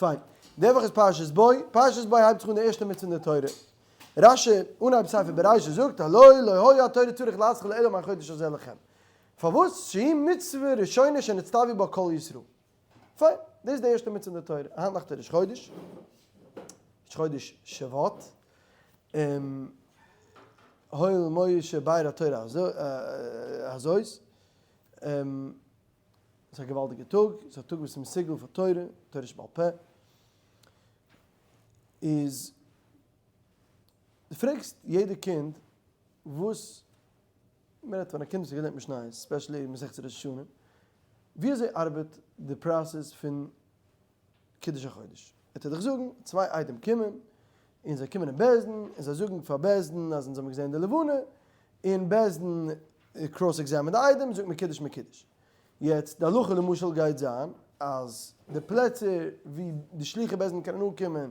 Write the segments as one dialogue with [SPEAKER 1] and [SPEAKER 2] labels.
[SPEAKER 1] פיין. די וואך איז פרשת בא, פרשת בא הייבט זיך אן די ערשטע מצוה אין די תורה. רשי, אנהייב ספר בראשית זאגט, הלא לא היה התורה צריך להתחיל אלא מהחודש הזה לכם. פארוואס? שהיא מצוה ראשונה שנצטוו בה כל ישראל. פיין, דאס איז די ערשטע מצוה אין די תורה. היינט נאכט איז ראש חודש, ראש חודש שבט, הואיל משה באר התורה הזאת, ס'איז א געוואלדיגע טאג, ס'איז א טאג וואס איז מסוגל פאר תורה, תורה שבעל פה, איז דו פרעגסט יעדע קינד וואס, מען רעדט פון א קינד וואס האט געלערנט משניות, especially מסכת ראש השנה, ווי אזוי ארבעט די process פון קידוש החודש? וועט ער דיך זאגן, צוויי עדים קומען, און זיי קומען אין בית דין, און זיי זאגן פאר בית דין אז אונז האבן געזען די לבנה, און בית דין cross examine די עדים, זאגט מקודש מקודש. יעצט די הלכה למשל גייט זיין אז די פלעצער ווי די שלוחי בית דין קענען אנקומען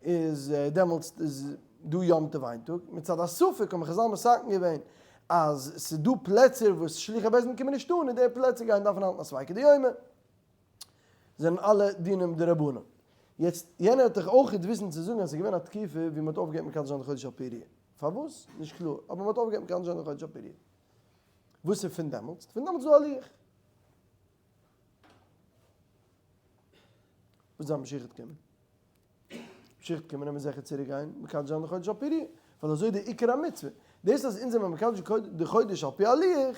[SPEAKER 1] איז דעמאלטס איז דא יום טוב איין טאג, מצד הספק האבן חזל מתקן געווען אז ס'איז דא פלעצער וואס שלוחי בית דין קומען נישט אן און די פלעצער גייען דארפן האלטן א ספיקא דיומא. זענען אלע דינים דרבנן. יעצט יענער האט דאך אויך וויסן צו זאגן אז ס'איז געווען א תקופה ווי מ'האט אויפגעהערט מקדש זיין די חודש על פי ראיה. פארוואס? נישט קלאר. אבער מ'האט אויפגעהערט מקדש זיין די חודש על פי ראיה. וואס איז פון דעמאלטס? פון דעמאלטס איז דא א לוח. וואס זיין משיח וועט קומען? משיח וועט קומען וועט מען זיכער צוריק גיין מקדש זיין די חודש על פי ראיה. ווייל אזוי איז די עיקר המצוה. דאס אז אונז זעמיר מקדש די חודש על פי הלוח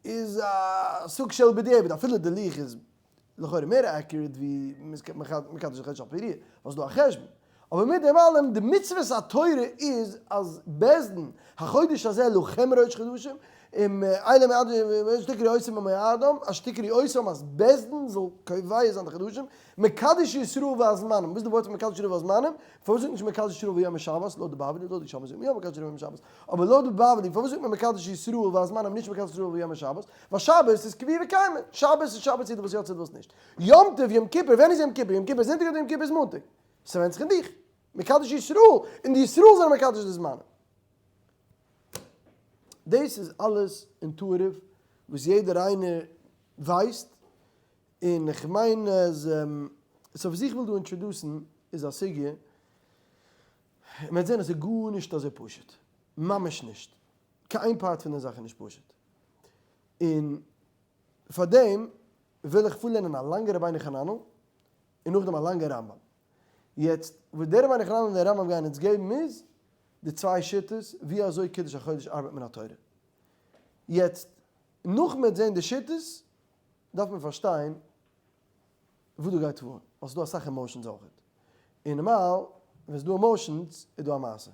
[SPEAKER 1] איז א סוג של בדיעבד. אפילו די לוח איז לכאורה מער accurate ווי מקדש די חודש על פי ראיה, ווייל ס'איז דא א חשבון. אבער מיט דעם אלעם, די מצוות התורה איז אז בית דין, החודש הזה לכם ראש חדשים, און אלה מועדים שתקראו אותם במועדם, אז שתקראו אותם אז בית דין זאל קובע זיין די חדשים, מקדש ישראל והזמנים, וואס איז די ווארט פון מקדש ישראל והזמנים? פארוואס זאגט מען נישט מקדש ישראל ויום השבת, לויט די בבלי, לויט די שמאי זאגט מען יא מקדש ישראל ויום השבת, אבער לויט די בבלי פארוואס זאגט מען מקדש ישראל והזמנים נישט מקדש ישראל ויום השבת? ווייל שבת איז קביעא וקיימא, שבת איז שבת צו דו ווילסט יא צו דו ווילסט נישט. יום טוב, יום כיפור, ווען איז יום כיפור? יום כיפור איז זונטאג אדער יום כיפור איז מאנטאג? ס'ווענדט זיך אין דיך. מקדש ישראל, און די ישראל זענען מקדש די זמנים. דאס איז אלעס intuitive וואס יעדער איינער ווייסט, און איך מיין אז, so וואס איך וויל דא introduce ן איז א סוגיא, און מ'וועט זען אז ס'איז גארנישט אזוי פשוט, ממש נישט. קיין איין part פון די זאך איז נישט פשוט. און פאר דעם וויל איך פארלערנען א לאנגע רבינו חננאל און נאכדעם א לאנגע רמב"ם. יעצט וואס דער רבינו חננאל און דער רמב"ם גייען אונז געבן איז די צוויי שיטות ווי אזוי קידוש החודש ארבעט מן התורה. יעצט נאך מ'וועט זען די שיטות דארף מען פארשטיין וואס דא גייט פאר, ווייל ס'איז דא אסאך emotions אויכעט. און נארמאל ווען ס'איז דא emotions איז דא א מעשה.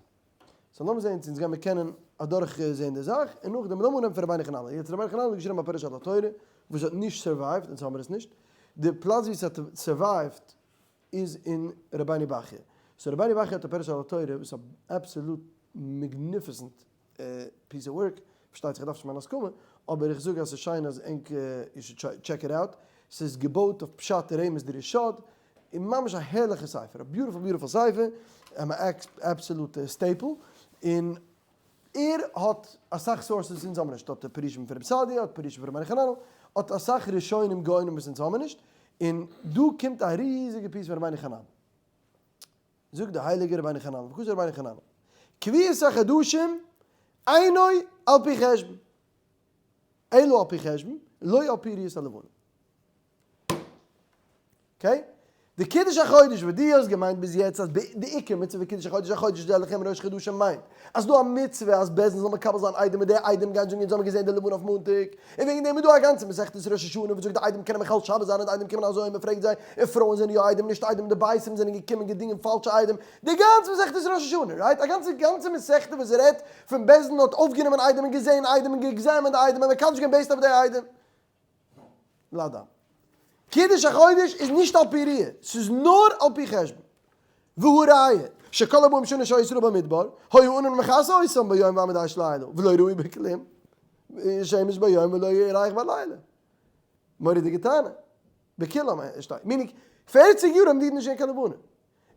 [SPEAKER 1] so לאמיר זעהן צו אונז גיימיר קענען אדורך זעהן די זאך, און נאכדעם לאמיר אנהייבן פון רבינו חננאל. יעצט רבינו חננאל האט געשריבן א פירוש על התורה וואס האט נישט survived, אונז האמיר עס נישט. די פלאץ ווי ס'האט survived איז אין רבינו בחיי. so רבינו בחיי האט א פירוש על התורה וואס איז א absolute magnificent piece of work, פארשטייט זיך איך דארף נישט מיין הסכמה, אבער איך זאג אז ס'איז שיין אז ענק you should check it out, ס'איז געבויט אויף פשט רמז דרש"ד, און ממש א הערליכע ספר, א beautiful beautiful ספר, אן absolute staple, און ער האט אסאך sources וואס אונז האבן נישט, האט פירושים פון רבי סעדיה, האט פירושים פון רבינו חננאל, האט אסאך ראשונים גאונים וואס אונז האבן נישט, און דא קומט א ריזיגע piece פון רבינו חננאל. זאגט דער הייליגער רבינו חננאל, וכתב רבינו חננאל, קביעת החדשים אינו על פי חשבון, אלא על פי חשבון, לא על פי ראיית הלבנה. okay? די קידוש החודש וואס דו האסט געמיינט ביז יעצט אז די עיקר מצוה פון קידוש החודש החודש הזה לכם ראש חדשים מיינט אז ס'דא א מצוה אז בית דין זאל מקבל זיין עדים און די עדים גייען זאגן אונז האבן געזען די לבנה אויף מאנטאג און וועגן דעם איז דא א גאנצע מסכת ראש השנה וואס זאגט די עדים קענען מחלל שבת זיין און די עדים קומען אזוי און מען פרעגט זיי און פרויען זענען יא עדים נישט עדים די בייתים זענען געקומען געדינגען פאלשע עדים די גאנצע מסכת ראש השנה right א גאנצע גאנצע מסכת וואס רעדט פון בית דין האט אויפגענומען עדים און געזען עדים און גע examine ט עדים און מקדש געווען based אויף די עדים. לאדם. קידוש החודש איז נישט על פי ראיה, ס'איז נאר על פי חשבון. והא ראיה, שכל ארבעים שנה שהיו ישראל במדבר, היה ענן מכסה אותם ביום ועמוד אש לילה, ולא ראו בכלום שמש ביום ולא ירח בלילה. מורא'דיגע טענה. בכולם שטייט. meaning, פערציג יאר האבן די אידן נישט געזען קיין לבנה.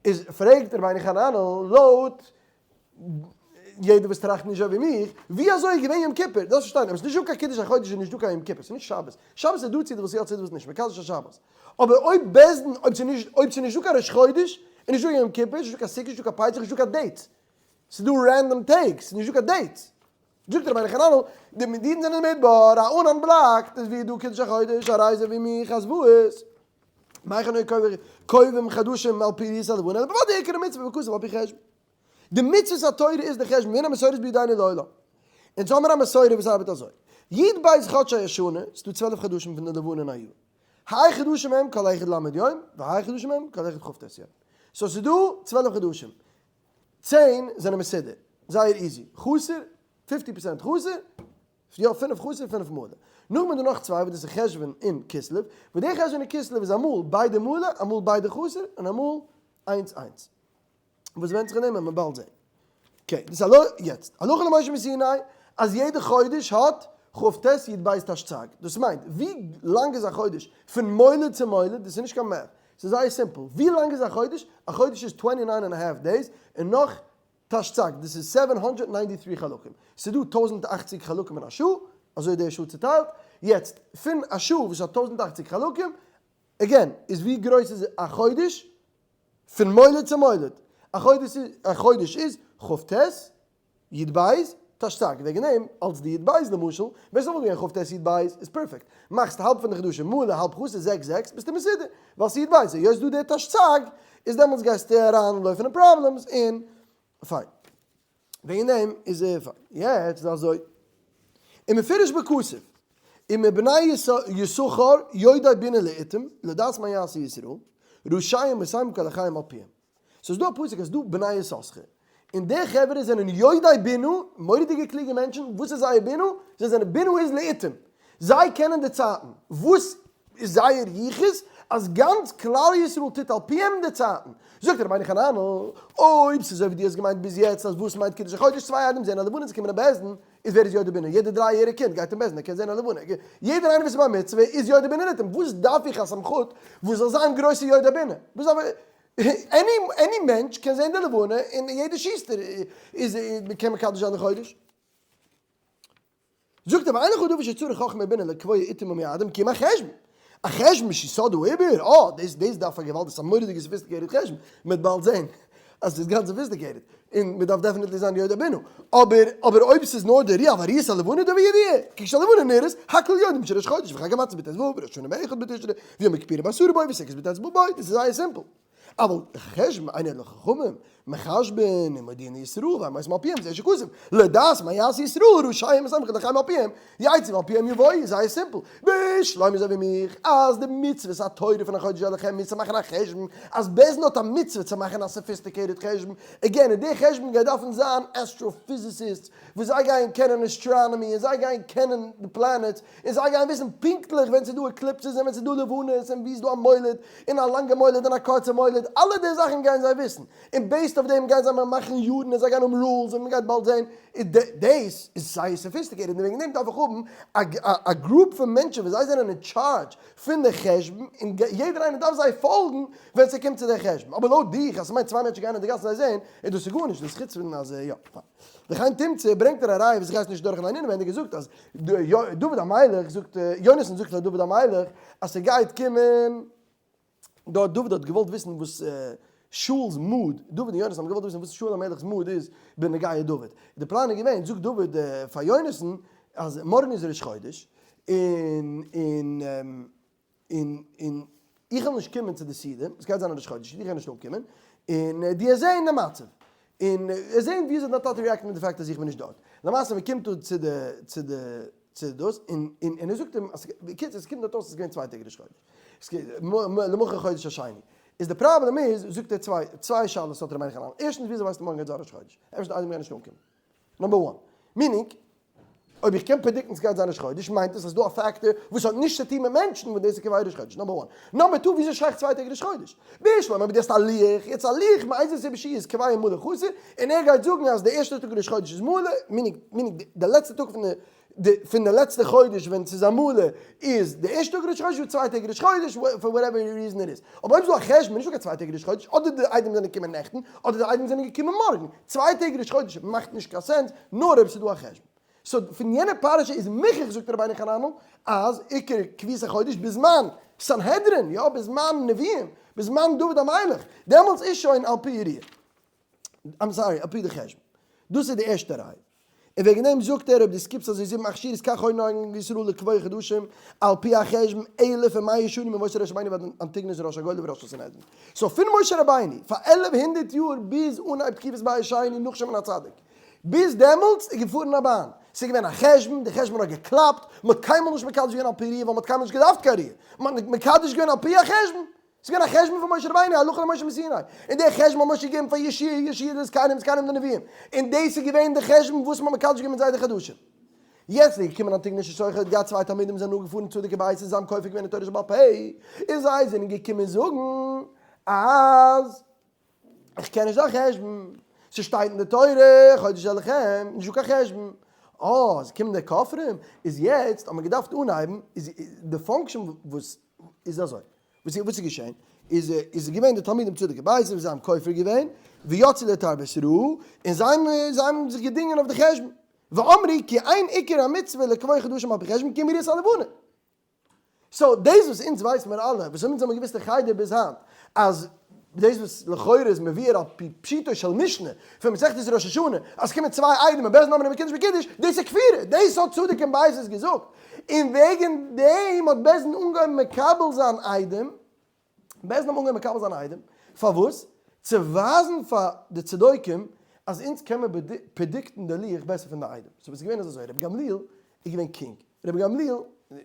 [SPEAKER 1] איז פרעגט רבינו חננאל, לויט. יעדער וואס טראכט נישט אזוי ווי מיך, ווי אזוי איז געווען יום כיפור? דארפסט פארשטיין, אויב עס איז נישט דא קיין קידוש החודש איז נישט דא קיין יום כיפור, ס'איז נישט שבת, שבת איז דא צו די וואס יא צו די וואס נישט, מקדש השבת. אבער אויב בית דין, אויב ס'איז נישט, אויב ס'איז נישט דא קיין ראש חודש, איז נישט דא יום כיפור, איז נישט דא קיין סוכות, נישט דא קיין פסח, נישט דא קיין dates. ס'איז דא random טעג, ס'איז נישט דא קיין dates. זאגט רבינו חננאל, די אידן זענען אין מדבר, א ענן בלאקט, איז ווי איז דא קידוש החודש, א רייזע ווי מיך, אז וואס? מהיכן היו קובעים חדשים על פי ראיית הלבנה, אלא בוודאי עיקר המצוה וכתוב על פי חשבון. די מצוות התורה איז די חשבון, והנה המסורת בידינו לעולם. אונז האמיר א מסורה וואס ארבעט אזוי. י"ב חדשי השנה, ס'דא 12 חדשים פון די לבנה אין א יאר. ה' חדשים הם כל אחד ל' יום, וה' חדשים הם כל אחד כ"ט יום. so ס'דא 12 חדשים. 10 זענען מסודר. זייער easy. חסר, 50 percent חסר, יא פינף חסר פינף מלא. נאכדעם איז דא נאך צוויי וואס דאס איז חשוון און כסלו, וואס די חשוון און כסלו איז אמאל ביידע מלא, אמאל ביידע חסר, און אמאל איינס איינס. וואס ווענדט זיך אין דעם וועט מען באלד זען. okay, דאס איז יעצט, הלכה למשה מסיני אז יעדע חודש האט כ"ט י"ב תשצ"ג. דאס מיינט, ווי לאנג איז א חודש פון מולד צו מולד, דאס איז נישט קיין math, ס'איז זייער simple. ווי לאנג איז א חודש? א חודש איז 29 and a half days, און נאך תשצ"ג, דאס איז 793 חלקים. ס'איז דא 1080 חלקים אין א שעה, אזוי איז די שעה צוטיילט. יעצט, פון א שעה וואס האט 1080 חלקים, again, איז ווי גרויס איז א חודש? פון מולד צו מולד. א חודש איז, א חודש איז כ"ט י"ב תשצ"ג. וועגן דעם, אלס די י"ב למשל, ווען ס'וואלט געווען כ"ט י"ב איז perfect. מאכסט האלב פון די חדשים מלא, האלב חסר, זעקס זעקס, ביסטו מסודר. ווייל ס'איז י"ב. היות דא דער תשצ"ג, איז דעמאלטס גייסטו אריין לויפן אין problems און פיין. וועגן דעם איז ער פיין. יעצט איז אזוי. און מפורש בכתוב, ומבני יששכר יודעי בינה לעתים, לדעת מה יעשה ישראל, ראשיהם עושים כל החיים על פיהם. ס'איז דא א פסוק אז דא בני יששכר, און די חברה זענען יודעי בינה, מורא'דיגע קלוגע מענטשן, וואס איז זייער בינה? זיי זענען בינה איז לעתים, זיי קענען די צייטן, וואס איז זייער יחוס? אז גאנץ כלל ישראל טוט על פיהם די צייטן. זאגט רבינו חננאל, אויב ס'איז אזוי ווי דו האסט געמיינט ביז יעצט אז וואס מיינט קידוש החודש צוויי עדים זעהן א לבנה צו קומען אין בית דין, איז ווער איז יודע בינה? יעדער דריי יעריג קינד גייט אין בית דין ער קען זעהן א לבנה. יעדער איינער וואס איז בר מצוה איז יודע בינה לעתים, וואס דארף איך א סמכות וואס זאל זיין גרויסע יודע בינה? וואס דארף איך? any מענטש קען זעהן די לבנה און יעדער שוסטער איז קען מקדש זיין די חודש. זאגט ער ואין לך דבר שצריך חכמה ובינה לקבוע עתים ומועדים כי אם החשבון. א חשבון שיסוד העיבור, אה, דאס דאס דארף א געוואלד, דאס איז א מורא'דיגע sophisticated חשבון, מ'וועט באלד זען אז ס'איז גאנץ sophisticated, און מ'דארף definitely זיין יודע בינה. אבער אבער אויב ס'איז נאר די ראיה וראיית הלבנה דבר ידיעה, כשהלבנה נראית, הכל יודעים שראש חודש וחג המצות בט"ו וראש השנה באחד בתשרי ויום הכיפורים בעשרה בו וסוכות בט"ו בו, דאס איז זייער simple. אבל חשבון אינו לחכמים, מחשבין ומודיעין לישראל והם עושים על פיהם זה שכתוב, לדעת מה יעשה ישראל ראשיהם עושים לחיים על פיהם, יצאו ועל פיהם יבואו, איז זייער simple. בשלמא אזוי ווי מיך, אז די מצוות התורה פון החודש הזה לכם איז צו מאכן א חשבון, אז בית דין האט א מצוה צו מאכן א sophisticated חשבון, again אין די חשבון גייט דארפן זיין astrophysicists וואס זיי גייען קענען astronomy און זיי גייען קענען די planets, און זיי גייען וויסן פונקטליך ווען ס'איז דא eclipses און ווען ס'איז דא לבנות און ווי ס'איז דא א מולד און א לאנגע מולד און א קורצע מולד, אלע די זאכן גייען זיי וויסן, און based אויף דעם גייען זיי מאכן יארן און זיי גייען האבן rules און מ'גייט באלד זען, דאס איז זייער sophisticated און וועגן דעם דארף איך האבן א group פון מענטשן וואס זיי זענען אין טשארדזש פון די חשבון און יעדער איינער דארף זיי פאלגן ווען ס'קומט צו די חשבון, אבער לויט דיך אז ס'מיינט צוויי מענטשן גייען אין די גאס און זיי זעען, איז דאס איז גארנישט, דאס חוץ פון אז יא. וכן תמצא ברענגט ער א ראיה וואס איך ווייס נישט דורך ליינען אינעווענדיג ער זאגט אז דוד המלך זאגט יונתן זאגט פאר דוד המלך אז ס'גייט קומען דארט דוד האט געוואלט וויסן וואס שאול'ס mood דוד און יונתן האבן געוואלט וויסן וואס שאול המלך'ס mood איז בנוגע דוד די פלאן איז געווען זאגט דוד פאר יונתן אז מארגן איז ראש חודש און און און און איך וועל נישט קומען צו די סעודה, עס גייט זיין א ראש חודש, איך וועל נישט אנקומען, און דו וועסט זען די מצב, און וועסט זען ווי אזוי דיין טאטע react מיט די fact אז איך בין נישט דארט. למעשה מען קומט אן צו די צו די צו דאס, און און און ער זאגט אים אז בקיצור עס קומט דארט אויס עס איז געווען צוויי טעג ראש חודש, למחר חודש השני, איז די פראבלעם איז, זאגט ער צוויי צוויי שאלות האט ר' מאיר חנן, ערשטנס ווי אזוי ווייסטו מארגן גייט זיין ראש חודש, אפשר די איידעם גייט נישט אנקומען, number one, meaning אויב איך קען predict ן סגייט זיין ראש חודש מיינט עס אז ס'דא א factor וואס האט נישט צוטון מיט מענטשן וואס דאס איז קובע ראש חודש number one. number two וויאזוי שייך צוויי טעג ראש חודש? בשלמא אויב דו האסט א לוח, יעצט א לוח מאיזה סיבה שיהיה איז קובע מלא חסר און ער גייט זאגן אז די ערשטע טאג ראש חודש איז מלא, meaning די לעצטע טאג פון די. די פון די לעצטע חודש ווען ס'איז א מלא איז די ערשטע טאג ראש חודש אדער צווייטע טאג ראש חודש for whatever reason it is. אבער אויב איז דא א חשבון נישטא קיין צוויי טעג ראש חודש אדער די עדים זענען געקומען נעכטן אדער די עדים זענען געקומען מארגן, צוויי טעג ראש חודש מאכט נישט קיין sense נאר אויב ס'איז דא א חשבון. so פון יענע פרשה איז מוכח זאגט רבינו חננאל אז עיקר קביעות החודש בזמן סנהדרין, יא בזמן נביאים, בזמן דוד המלך, דעמאלטס איז שוין על פי ראיה. I'm sorry, על פי די חשבון. דאס איז די ערשטע ראיה. און וועגן דעם זאגט ער אויב דו skip סט אזוי זיבן אכט שורות כך היו נוהגין ישראל לקבוע חדשים על פי החשבון אלף ומאה שנים ממשה רבינו ועד אנטיגנוס ראש הגולה וראש הסנהדרין. so פון משה רבינו פאר עלף הונדערט יאר ביז אנהייב תקופת בית שני נאך שמעון הצדיק. ביז דעמאלטס איז געפארן א באן. ס'איז געווען א חשבון, די חשבון האט געקלאפט, מ'האט קיינמאל נישט מקדש געווען על פי ראיה ווייל מ'האט קיינמאל נישט געדארפט קיין ראיה. מ'האט מקדש געווען על פי החשבון. ס'איז געווען א חשבון פון משה רבינו, הלכה למשה מסיני. און די חשבון האט משה געגעבן פאר יהושע, יהושע די זקנים, זקנים די נביאים. און דאס איז געווען די חשבון וואס מ'האט מקדש געווען מיט זיי די חדשים. יעצט איז געקומען אנטיגנוס ששוחט האט געהאט צוויי תלמידים זענען אפגעפארן צדוק ובייתוס און זיי האבן כופר געווען אין תורה שבעל פה, און זיי זענען געקומען זאגן אז איך קען נישט דיין חשבון, ס'שטייט אין די תורה חודש זה לכם, נישטא קיין חשבון. אה, עס קומען די כופרים, איז יעצט האט מען געדארפט אנהייבן, איז די function וואס איז אזוי, וואס איז געשען? איז איז געווען די תלמידים צדוק ובייתוס וואס זיי האבן כופר געווען, ויצאו לתרבות רעה, און זיי האבן זיי האבן זיך געדינגען אויף די חשבון. ואמרו כי אין עיקר המצוה לקבוע חדשים על פי חשבון כי אם בראיית הלבנה. so דאס וואס אונז ווייסט מיר אלע, וואס אונז האבן געוואוסט אין חדר ביז היינט, אז דאס וואס לכאורה איז מבואר על פי פשוטו של משנה פון מסכת ראש השנה, אז ס'קומען צוויי עדים און בית דין אמרו מקודש בקידוש, דאס איז כפירה, דאס האט צדוק און בייתוס געזאגט, און וועגן דעם האט בית דין אנגעהויבן מקבל זיין עדים, בית דין האבן אנגעהויבן מקבל זיין עדים, פארוואס? צו ווייזן פאר די צדוקים אז אונז קען מען predict ן די לוח בעסער פון די עדים. so וואס איז געווען איז אזוי, רבי גמליאל איז געווען king, רבי גמליאל,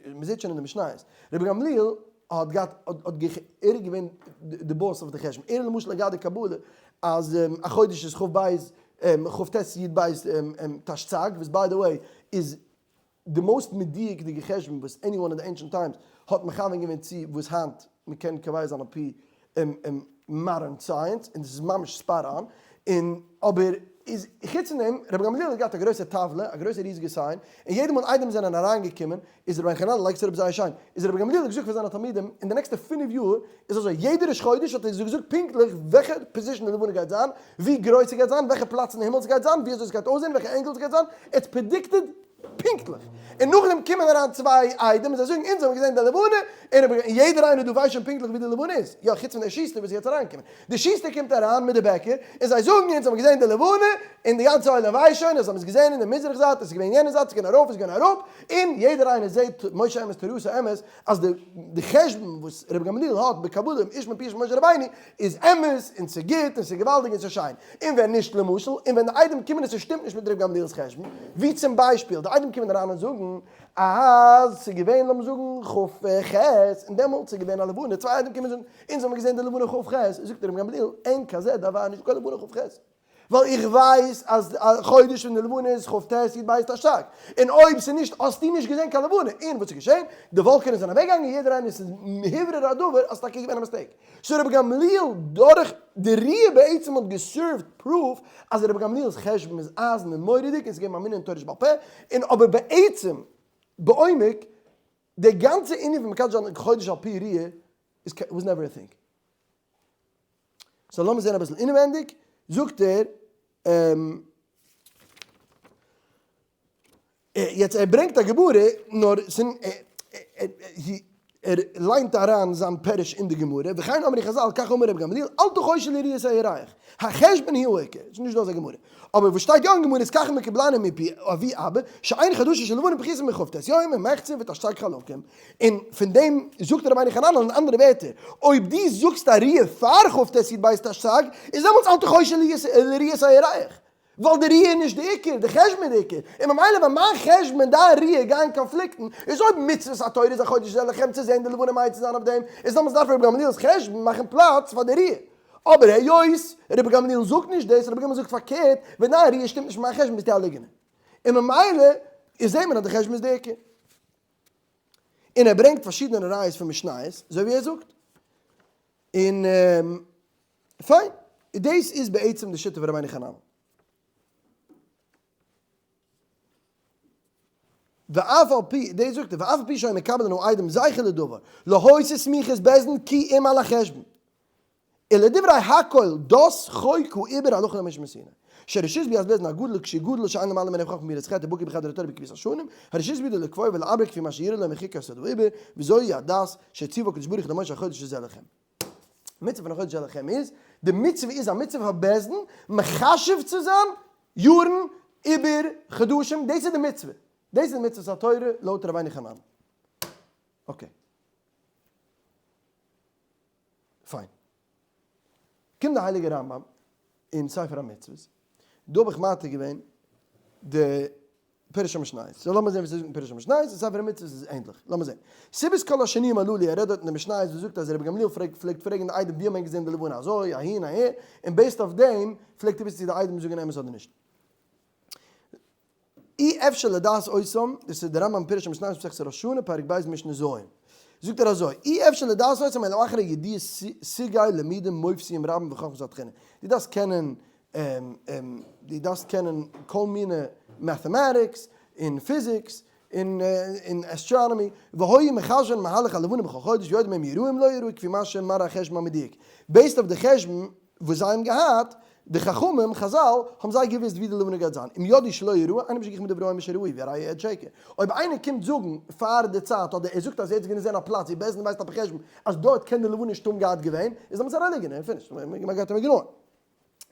[SPEAKER 1] מען זעט שוין אין די משניות, רבי גמליאל האט געהאט, האט גע, ער איז געווען די boss אויף די חשבון, ער למשל האט געהאט די קבלה אז א חודש איז כ ב, כ ט י ב תשצג, וואס by the way איז די most מדויק'דיגע חשבון וואס anyone אין די ancient times האט מכוון געווען צו וואס היינט מען קען קובע זיין על פי modern science און דאס איז ממש spot on און אבער איז חוץ פון דעם רבי גמליאל האט געהאט א גרויסע טבלה א גרויסע ריזיגע sign און יעדע מאל עדים זענען אריין געקומען איז רבי חננאל לייגט עס אראפ זייער שיין איז רבי גמליאל האט געזאגט פאר זיינע תלמידים אין די נעקסטע פינף יאר איז אזוי יעדע ראש חודש האט ער זיי געזאגט פונקטליך וועלכע position די לבנה גייט זיין ווי גרויס ס'גייט זיין, וועלכע פלאץ אין די הימל ס'גייט זיין, ווי אזוי ס'גייט אויסזען, וועלכע angle ס'גייט זיין, ער האט predicted פונקטליך. און נאכדעם קומען אריין צוויי עדים און זיי זאגן אונז האבן געזען די לבנה, און און יעדער איינער דא ווייסט שוין פונקטליך ווי די לבנה איז, יא חוץ פון דער שוסטער וואס איז יעצט אריינגעקומען. דער שוסטער קומט אריין מיט די בעקער, און זיי זאגן אונז האבן געזען די לבנה, און די גאנצע עולם ווייסט שוין אז זיי האבן עס געזען אין די מזרח זייט, עס איז געווען יענע זייט, עס איז געווען ארויף, עס איז געווען אראפ, און יעדער איינער זעט משה אמת תורתו אמת, אז די חשבון וואס רבי גמליאל האט בקבלה איש מפי איש משה רבינו איז אמת און ס'גוט און ס'געוואלדיג און ס'שיין, און ווען נישט למשל, און ווען די עדים קומען און ס'שטימט נישט מיט רבי גמליאל'ס חשבון, ווי צום ביישפיל די עדים קומען אריין און זאגן אז ס'איז געווען לאמיר זאגן כ ח און דעמאלטס איז געווען א לבנה, צוויי עדים קומען און זאגן אונז האבן געזען די לבנה כ ח, זאגט רבי גמליאל אין כזה דבר נישטא קיין לבנה כ ח. ווייל איך ווייס אז חודש פון די לבנה איז כ ט י ב תשסג, און אויב ס'איז נישט האסטו נישט געזען קיין לבנה, און וואס איז געשען? די וואלקענעס זענען אוועקגעגאנגען יעדער איינער ס'איז מהוברר הדבר אז ס'טאקע געווען א mistake. so רבי גמליאל דורך די ראי' בעצם האט גע serve ט proof אז רבי גמליאל'ס חשבון איז אייזן און מורא'דיג און ס'איז געווען מאמינים אין תורה שבעל פה, און אבער בעצם בעומק די גאנצע ענין פון מקדש זיין חודש על פי ראי' איז was never a thing. so לאמיר זען אביסל אינעווענדיג, זאגט ער, יעצט ער ברענגט א גמרא, נאר ער ליינט אריין זיין פירוש אין די גמרא, וכן אמרו חזל, כך אמר רבי גמליאל, אל תחושו לראיית הירח, החשבון הוא העיקר, ס'איז נישט דא אזא גמרא, אבער וואס שטייט יא אין גמרא איז כך מקובלני מפי אבי אבא, שאין חדשים של לבנה פחותין מכ"ט יום ומחצה ותשס"ג חלקים, און פון דעם זאגט רבינו חננאל אין אנדערע ווערטער, אויב דו זאגסט א ראיה פאר כ"ט י"ב תשס"ג, איז דעמאלטס אל תחושו לראיית הירח, ווייל די ראיה איז נישט די עיקר, די חשבון איז די עיקר, און ממילא ווען מיין חשבון און דיין ראיה גייען קאנפליקטן, איז אויב מצוות התורה איז החודש הזה לכם צו זען די לבנה מעיד צו זיין אויף דעם, איז דעמאלטס דארף רבי גמליאל'ס חשבון מאכן פלאץ פאר די ראיה. אבער היות רבי גמליאל זאגט נישט דאס, רבי גמליאל זאגט פארקערט, ווען דיין ראיה שטימט נישט מיט מיין חשבון ביסטו א ליגענער. און ממילא איז זעט מען אז די חשבון איז די עיקר. און ער ברענגט פארשידענע ראיות פון משניות, אזוי ווי ער זאגט. און פיין, דאס איז בעצם די שיטה פון רבינו חננאל. ואף על פי, דאס זאגט ער, ואף על פי שהיה מקבל אנו עדים זכר לדבר, להוציא סמיכות בית דין כי אם על החשבון. ולדברי הכל דאס חוק הוא איבער הלכה למשה מסיני. שרשות ביאת בית דין הגדול כשגדול שאין למעלה ממנו חכמה מיראת חטא ובקי בחדרי התורה בכביס השנים, הרשות בידו לקבוע ולעבר כפי מה שיראה לו מחיק הסוד העיבור, וזוהי הדת שהציבו הקדוש ברוך הוא למשה החודש הזה לכם. מצוה פון החודש הזה לכם איז, די מצוה איז א מצוה פאר בית דין מחשב צו זיין יארן איבער חדשים, דאס איז די מצוה, דאס איז מצוות התורה לויט רבינו חננאל. Okay. פיין. קומט די הייליגע רמב ם אין ספר המצוות, דא האב איך מעתיק געווען די פירוש המשניות, so לאמיר זען וואס ער זאגט אין פירוש המשניות, אין ספר המצוות איז ענדליך, לאמיר זען. סיבת כל השינויים הללו, ער רעדט דארט אין די משניות וואס זאגט אז רבי גמליאל פלעגט פרעגן די עדים ווי האט מען געזען די לבנה אזוי, אהין אהער, און based אויף דעם פלעגט ער וויסן צו די עדים זאגן אמת אדער נישט. אי אפשר לדעת אותם, דאס איז דער רמב ם פירוש המשניות מסכת ראש השנה פרק ב' משנה ז', זאגט ער אזוי, אי אפשר לדעת אותם אלא אחרי ידיעת סוגי לימודים מופתיים רבים וחכמת התכונה, דו דארפסט קענען דו דארפסט קענען כל מיני mathematics און physics און astronomy, והיו מחשבין מהלך הלבנה בכל חודש ויודעים אם יראו אם לא יראו כפי מה שמראה החשבון המדויק, based אויף די חשבון וואס זיי האבן געהאט, די חכמים, חזל, האבן זיי געוואוסט ווי די לבנה גייט זיין, אם ידעו שלא יראו, אינו משגיח מדברי האומר שראו, והראיה עד שקר. אויב איינער קומט זאגן פאר די צייט, אדער ער זאגט אז ער האט געזען א פלאץ ווי בית דין ווייסט על פי חשבון אז דארט קען די לבנה נישט האבן געהאט געווען, איז דעמאלטס א רעליגענער און פיניש, מען גייט אים ignore ן.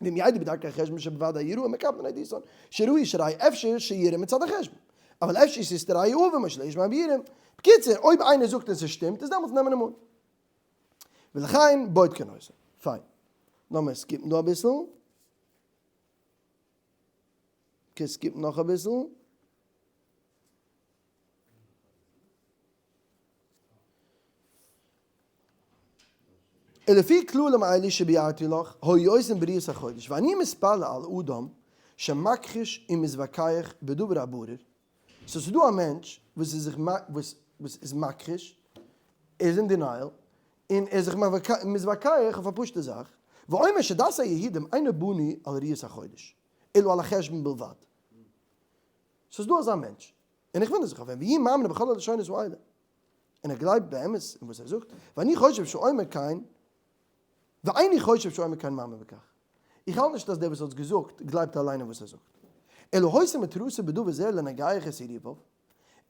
[SPEAKER 1] ואם ידעו בדרכי החשבון שבוודאי יראו מקבלין עדותן שראו שראי' אפשר שיראה מצד החשבון, אבל אפשר שיסתר ראי' עוון משלא ישמע ביראה. בקיצור, אויב איינער זאגט און ס'שטימט, איז דעמאלטס נעמען אים אן. ולכן בודקין אותו. פיין. לאמיר skip ן דא אביסל. okay, skip ן נאך אביסל. ולפי כללים אלו שביארתי לך, היו עושים בראיית החודש, ואני מתפלא על אדם שמכחיש ומתווכח בדבר הברור, so ס'איז דא א מענטש וואס איז זיך וואס איז מכחיש, ער איז אין denial, און ער איז זיך מתווכח אויף א פשוטע זאך, ואומר שדת היהודים אינו בנוי על ראיית החודש, אלא על החשבון בלבד. ס'איז דא אזא מענטש, און איך וואונדער זיך אויף אים, ויהי מאמין בכל הלשונות האלה. און ער גלייבט באמת אין וואס ער זאגט, ואני חושב שאומר כן, ואיני חושב שאומר כן מאמין בכך. איך האלט נישט אז דער וואס האט עס געזאגט גלייבט אליין אין וואס ער זאגט. אלא היתה מטרתו בדבר זה לנגח את יריביו, ער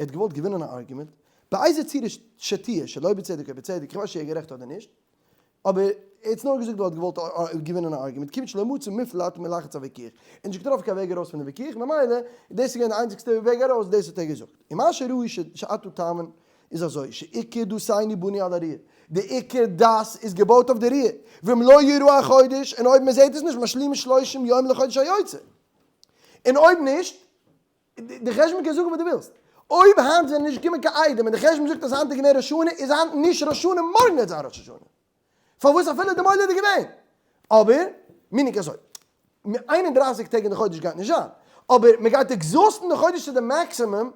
[SPEAKER 1] האט געוואלט געווינען א argument, באיזה צורה שתהיה, שלא בצדק או בצדק, איך ווייס נישט צו ער איז גערעכט אדער נישט, אבער ער האט עס נאר געזאגט ווייל ער האט געוואלט געווינען א argument, כיוון שלא מצא מפלט מלחץ הוויכוח, ער האט נישט געטראפן קיין וועג ארויס פון די וויכוח, ממילא דאס איז געווען די איינציגסטע וועג ארויס, דאס האט ער געזאגט. און מה שראוי שאתה תאמין איז אזוי, שעיקר דתינו בנוי על הראיה, די עיקר דת איז געבויט אויף די ראיה, ואם לא יראה החודש, און אויב מען זעט עס נישט, משלימין שלושים יום לחודש היוצא, און אויב נישט, די חשבון קען זאגן וואס דו ווילסט. אויב היינט זענען נישט געקומען קיין עדים און די חשבון זאגט אז היינט איז געווען ראש השנה איז היינט נישט ראש השנה מארגן וועט זיין ראש השנה. פארוואס אפילו די מולד איז געווען. אבער meaning אזוי. 31 טעג אין די חודש גייט נישט זיין. אבער מען גייט exhaust ן די חודש צו די maximum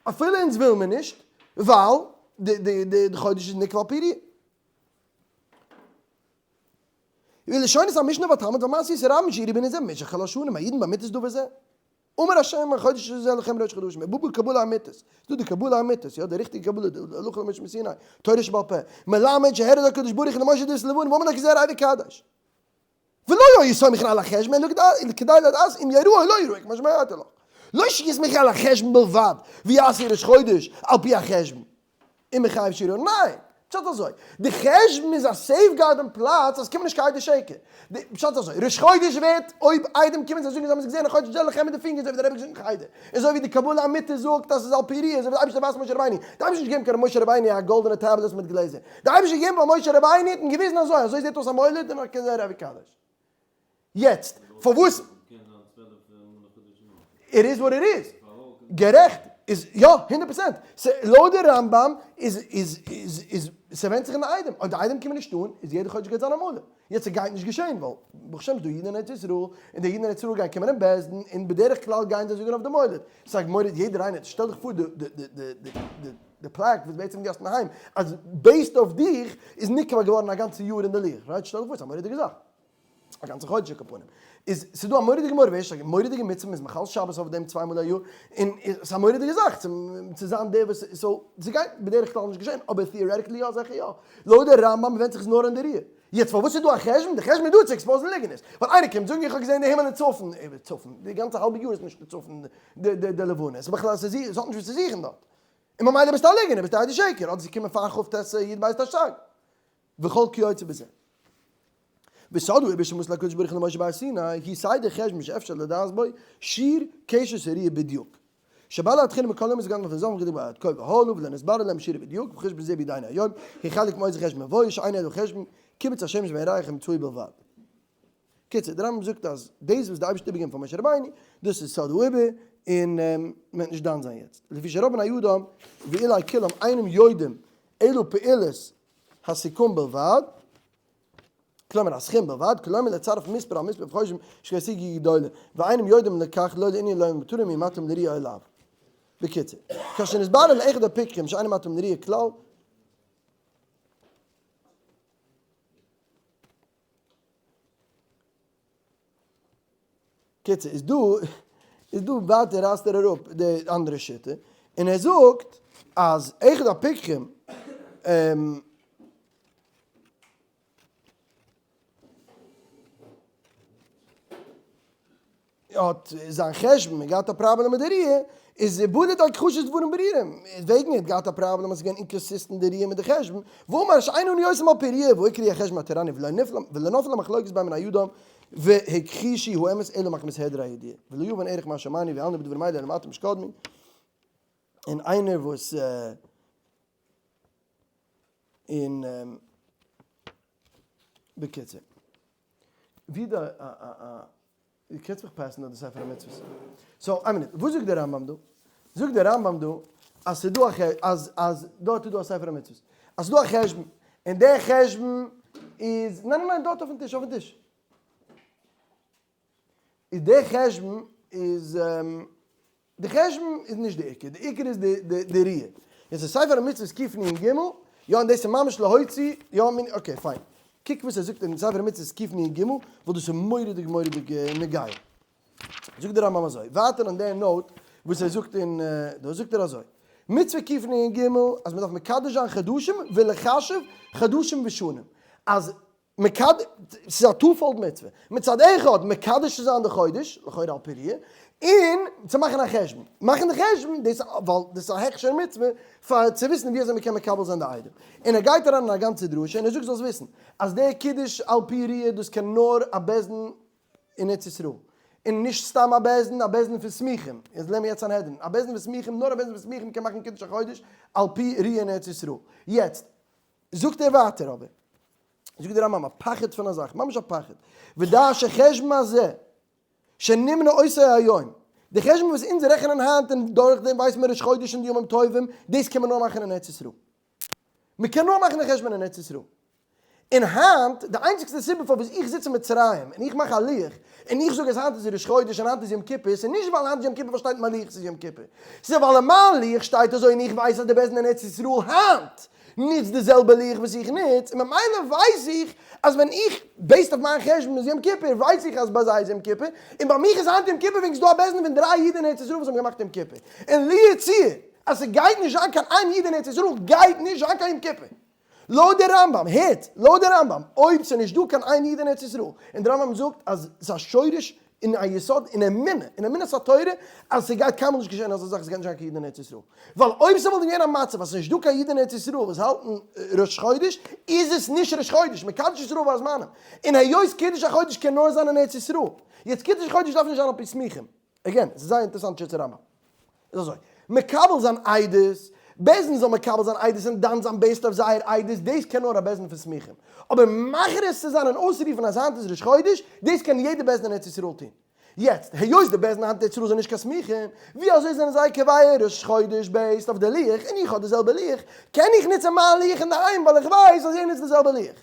[SPEAKER 1] אפילו אונז וויל מיר נישט ווייל די חודש איז נקבע על פי ראיה. ולשונות המשנה והתלמוד והמעשיות הרבים שאירעו בענין זה במשך כל השנים המעידים באמיתות דבר זה. אמר השם החודש הזה לכם ראש חדשים, ובא בקבלה האמיתית, ס'דא די קבלה האמיתית, יא, די ריכטיגע קבלה, די הלכה למשה מסיני, תורה שבעל פה, מלמד שהרד הקדוש ברוך הוא למשה דאס לבנה ואמר לו כזה ראה וקדש. ולא היו סומכין על החשבון אלא כדי לדעת אם יראו או לא יראו, כמו שאמרתי לך. לא שיסמכו על החשבון בלבד ויעשו ראש חודש על פי החשבון. און מחייב שיראו, ניין! פשט אזוי, די חשבון איז א safeguard אין פלאץ אז קומען נישט קיין עדי שקר. די פשט אזוי, ראש חודש ווערט אויב עדים קומען זיי זאגן זיי האבן עס געזען א חודש זעל איך מיט די פינגער אזוי ווי דער רבי געזאגט אין חדר, און אזוי ווי די קבלה אמיתית זאגט אז עס איז על פי ראיה, אזוי ווי די אייבערשטער ווייזט משה רבינו, די אייבערשטער האט נישט געגעבן קיין משה רבינו א גאלדענע tablet מיט גלעזער, די אייבערשטער האט געגעבן פאר משה רבינו האט אים געוויזן אזוי, אזוי זעט אויס א מולד און א כזה ראה וקדש. יעצט פארוואס? It is what it is. גערעכט איז יא, 100%. לויט די רמב ם איז איז איז איז ס'ווענדט זיך אין די עדים. אויב די עדים קומען נישט אן איז יעדע חודש גייט זיין א מולד. יעצט ס'גייט נישט געשען ווייל ברוך השם ס'דא אידן אין ארץ ישראל און די אידן אין ארץ ישראל גייען קומען אין בית דין און בדרך כלל גייען זיי זאגן אויף די מולד. ס'איז א מולד יעדער איינער שטעל דיך פאר די די די די די די פלאק וואס בעצם דו האסט אינדערהיים אז based אויף דיך איז נקבע געווארן א גאנצע יאר אין די לוח right? שטעל דיך פאר ס'איז א מורא'דיגע זאך. א גאנצע חודש על כל פנים. איז ס'איז דא א מורא'דיגע מורא ויש א מורא'דיגע מצוה מ'איז מחלל שבת אויף דעם צוויי מאל א יאר, און ס'איז א מורא'דיגע זאך צו צו זיין דער וואס so ס'גייט בדרך כלל נישט געשען אבער theoretically יא זיכער יא. לויט די רמב ם ווענדט זיך עס נאר אין די ראיה. יעצט פארוואס איז דא א חשבון? די חשבון איז דא צו expose ן ליגנערס. ווייל איינער קומט זאגן איך האב געזען די הימל אין צפון, צפון, די גאנצע האלבע יאר איז נישט אין צפון די די לבנה, ס'איז בכלל ס'איז ס'האט נישט וואס צו זוכן דארט. און ממילא ביסטו א ליגנער, ביסטו א שקר, אדער ס'איז געקומען פאר כ ט י ב תשסג. וכל כיוצא בזה. וסוד הוא איבער שמות לקדוש ברוך הוא למשה בהר סיני, היא סדר חשבון שאפשר לדעת בו שיר קשת הראייה בדיוק. שבא להתחיל מכל יום סגן לפני זמן כדי עד כה והלאה ולא נסבר להם שיר בדיוק וחשבון זה בידינו היום, היא חלק מאיזה חשבון מבואי שאין אלא חשבון קיבוץ השמש והירח המצוי בלבד. קיצור, דער רמב ם זאגט אז דאס וואס די אייבערשטער האט איבערגעגעבן פאר משה רבינו, דאס איז סוד העיבור, און מען וועט נישט דן זיין יעצט. לפי שרוב בני אדם ואולי כולם אינם יודעים אלא פעולות הסיכום בלבד, כלומר הסכום בלבד, כלומר לצרף מספר על מספר וחושבים שהשיגו גדולה, ואינם יודעים לכך לא לענין לא למטרה מי מתאים לראיה אליו. בקיצור, כאשר נתברר לאחד הפיקחים שאינם מתאים לראיה כלל, קיצור, איז דא, איז דא ווייטער רייסט ער אראפ די אנדערע שיטה, און ער זאגט אז אחד הפיקחים האט זיין חשבון און געהאט א פראבלעם מיט די ראיה, איז בולט על כחשת דברים ברורים, וועגן ער האט געהאט א פראבלעם אז ס'איז געווען inconsistent די ראיה מיט די חשבון, ואמר שאין אנו עושים על פי ראיה ועיקרי החשבון התורני ולא נפלה מחלוקת בין בני אדם והכחישו האמת אלא מחמת העדר הידיעה ולא יובן ערך מה שאמרנו ועלנו בדברים האלה אלא מעט משקדמי און איינער וואס און בקיצור ווי די דו קענסט מיך pass ן דא די ספר המצוות. so איין מינוט, וואס זאגט דער רמב ם דא? זאגט דער רמב ם דא אז ס'איז דא א ח אז אז דארט איז דא א ספר המצוות. אז ס'איז דא א חשבון, און דער חשבון איז, ניין ניין ניין דארט אויפן טיש, אויפן טיש. איז דער חשבון איז. די חשבון איז נישט די עיקר, די עיקר איז די די די ראיה. יעצט אין ספר המצוות קנ ג, יא און דאס איז ממש להוציא, יא מין okay פיין. קוק וואס ער זאגט אין ספר המצוות קנ ג, ווייל דאס איז מורא'דיג מורא'דיג נוגע. זאגט דער רמב ם אזוי, ווייטער אין די note וואס ער זאגט אין דא זאגט ער אזוי, מצוה קנ ג אז מען דארף מקדש זיין חדשים ולחשב חדשים ושנים, אז מקד ס'איז א twofold מצוה, מצד אחד מקדש צו זיין די חודש, לכאורה על פי ראיה, און צו מאכן א חשבון, מאכן די חשבון דאס ווייל דאס איז א הכשר מצוה פאר צו וויסן ווי אזוי מ'קען מקבל זיין די עדים, און ער גייט אריין אין א גאנצע דרשה און ער זאגט זאלסט וויסן אז דער קידוש על פי ראיה דאס קען נאר א בית דין אין ארץ ישראל, און נישט סתם א בית דין, א בית דין פון סמיכים, אונז לערנען יעצט סנהדרין, א בית דין פון סמיכים, נאר א בית דין פון סמיכים קען מאכן קידוש החודש על פי ראיה אין ארץ ישראל, יעצט זאגט ער ווייטער אבער. זאגט דער רמב ם א פחד פון א זאך, ממש א פחד, ודע שחשבון הזה שנמנה אותו היום, די חשבון וואס אונז רעכענען היינט און דורך דעם ווייסן מיר ראש חודש און די ימים טובים, דאס קען מען נאר מאכן אין ארץ ישראל. מען קען נאר מאכן די חשבון אין ארץ ישראל. און היינט, די איינציגסטע סיבה פארוואס איך זיץ אין מצרים און איך מאך א לוח און איך זאג אז היינט איז ראש חודש און היינט איז יום כיפור, ס'איז נישט ווייל היינט איז יום כיפור ווייל שטייט אין מיין לוח ס'איז יום כיפור, ס'איז ווייל אין מיין לוח שטייט אזוי און איך ווייס אז די בית דין אין ארץ ישראל היינט נוץ די זעלבע לוח וואס איך נוץ, און ממילא ווייס איך אז ווען איך, based אויף מיין חשבון איז יום כיפור, ווייס איך אז ביי זיי איז יום כיפור, און ביי מיך איז היינט יום כיפור וועגן ס'איז דא א בית דין פון דריי אידן אין ארץ ישראל וואס האבן געמאכט יום כיפור. און לו יצוייר אז ס'גייט נישט זיין קיין איין איד אין ארץ ישראל גייט נישט זיין קיין יום כיפור. לויט די רמב ם, הערט, לויט די רמב ם, אויב ס'איז נישט דא קיין איין איד אין ארץ ישראל, און די רמב ם זאגט אז ס'איז א שורש און א יסוד אין אמונה, אין אמונת התורה, אז ס'גייט קיינמאל נישט געשען אזא זאך ס'גייט נישט זיין קיין איד אין ארץ ישראל. ווייל אויב ס'וואלט געווען א מצב אז ס'איז נישט דא קיין איד אין ארץ ישראל וואס האלטן ראש חודש, איז עס נישט ראש חודש, מקדש ישראל והזמנים. און היות קידוש החודש קען נאר זיין אין ארץ ישראל, יעצט קידוש החודש דארף נישט זיין על פי סמיכים. again, ס'איז זייער אינטערעסאנט שיטת רמב ם. איז אזוי, מקבל זיין עדות, בית דין זאל מקבל זיין עדות און דן זיין based אויף זייער עדות, דאס קען נאר א בית דין פון סמיכים. אבער מכריז צו זיין און אויסרופן אז היינט איז ראש חודש, דאס קען יעדער בית דין אין ארץ ישראל טון. יעצט, היות די בית דין היינט אין ארץ ישראל זענען נישט קיין סמיכים, ווי אזוי זענען זיי קובע ראש חודש based אויף די לוח, און איך האב די זעלבע לוח, קען איך נוצן מיין לוח אינדערהיים ווייל איך ווייס אז ער נוצט די זעלבע לוח.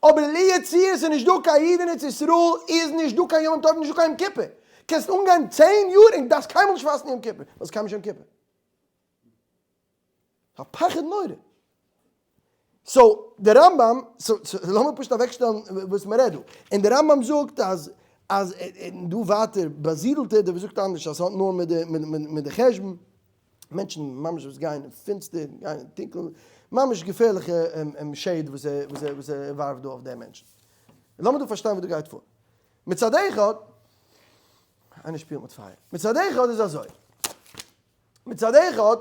[SPEAKER 1] אבער לו יצוייר ס'איז נישט דא קיין איד אין ארץ ישראל איז נישט דא קיין ימים טובים נישט דא קיין יום כיפור, קענסט אנגיין צען יאר און דארפסט קיינמאל נישט פאסטן יום כיפור ווייל ס'איז קיינמאל נישט יום כיפור. א פחד נורא. So דער רמב ם, so לאמיר פשוט אוועקשטעלן וואס מען רעדט דא. און דער רמב ם זאגט אז אז און דא ווייטער באזידלט ער, דער וואס זאגט אנדערש אז ס'האט נאר מיט די מיט די חשבון, מענטשן ממש וואס גייען אין פינסטער, גייען אין טונקל, ממש געפערליכע shade וואס ער וואס ער וואס ער ווארפט דא אויף די מענטשן. לאמיר דא פארשטיין וואס דא גייט פאר. מצד אחד, איינער שפילט מיט פייער. מצד אחד איז אזוי. מצד אחד,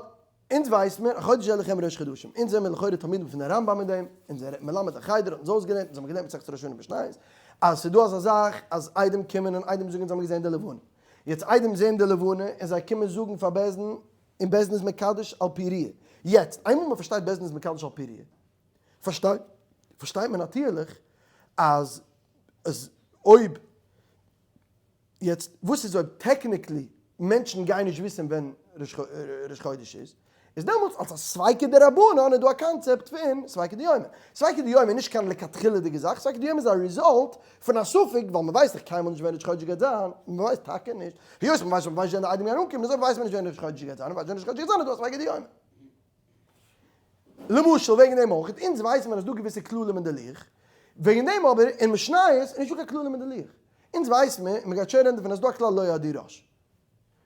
[SPEAKER 1] אונז ווייסט מיר, החודש הזה לכם ראש חדשים, אונז זעמיר לכאורה תלמידים פון די רמב ם אין דעם, אונזער מלמד אין חדר האט אונז אויסגעלערנט, אונז האבן געלערנט מסכת ראש השנה משניות, אז ס'איז דא אזא זאך אז עדים קומען און עדים זאגן אונז האבן געזען די לבנה. יעצט עדים זעען די לבנה און זיי קומען זאגן פאר בית דין, און בית דין איז מקדש על פי ראיה. יעצט, איינמאל מ'פארשטייט בית דין איז מקדש על פי ראיה, פארשטייט פארשטייט מען נאטירליך אז אז אויב יעצט וואס איז אויב technically מענטשן גייען נישט וויסן ווען ראש חודש איז, איז דעמאלטס אלס א ספיקא דרבנן איז דא א קאנצעפט פון ספיקא דיומא. ספיקא דיומא איז נישט קיין לכתחילה'דיגע זאך, ספיקא דיומא איז א result פון א ספק, ווייל מען ווייסט דאך קיינמאל נישט ווען ראש חודש גייט זיין, מען ווייסט טאקע נישט, היות מען ווייסט נישט ווען די עדים גייען אנקומען, אזוי ווייסט מען נישט ווען ראש חודש גייט זיין, און ווייסט ווען ראש חודש גייט זיין איז דא א ספיקא דיומא. למשל וועגן דעם אויך, אונז ווייסן מיר אז ס'דא געוויסע כללים אין די לוח, וועגן דעם אבער אין משניות איז נישטא קיין כללים אין די לוח. אונז ווייסן מיר, און מ'גייט שוין רעדן דערפון, אז ס'דא א כלל לא ידעי ראש.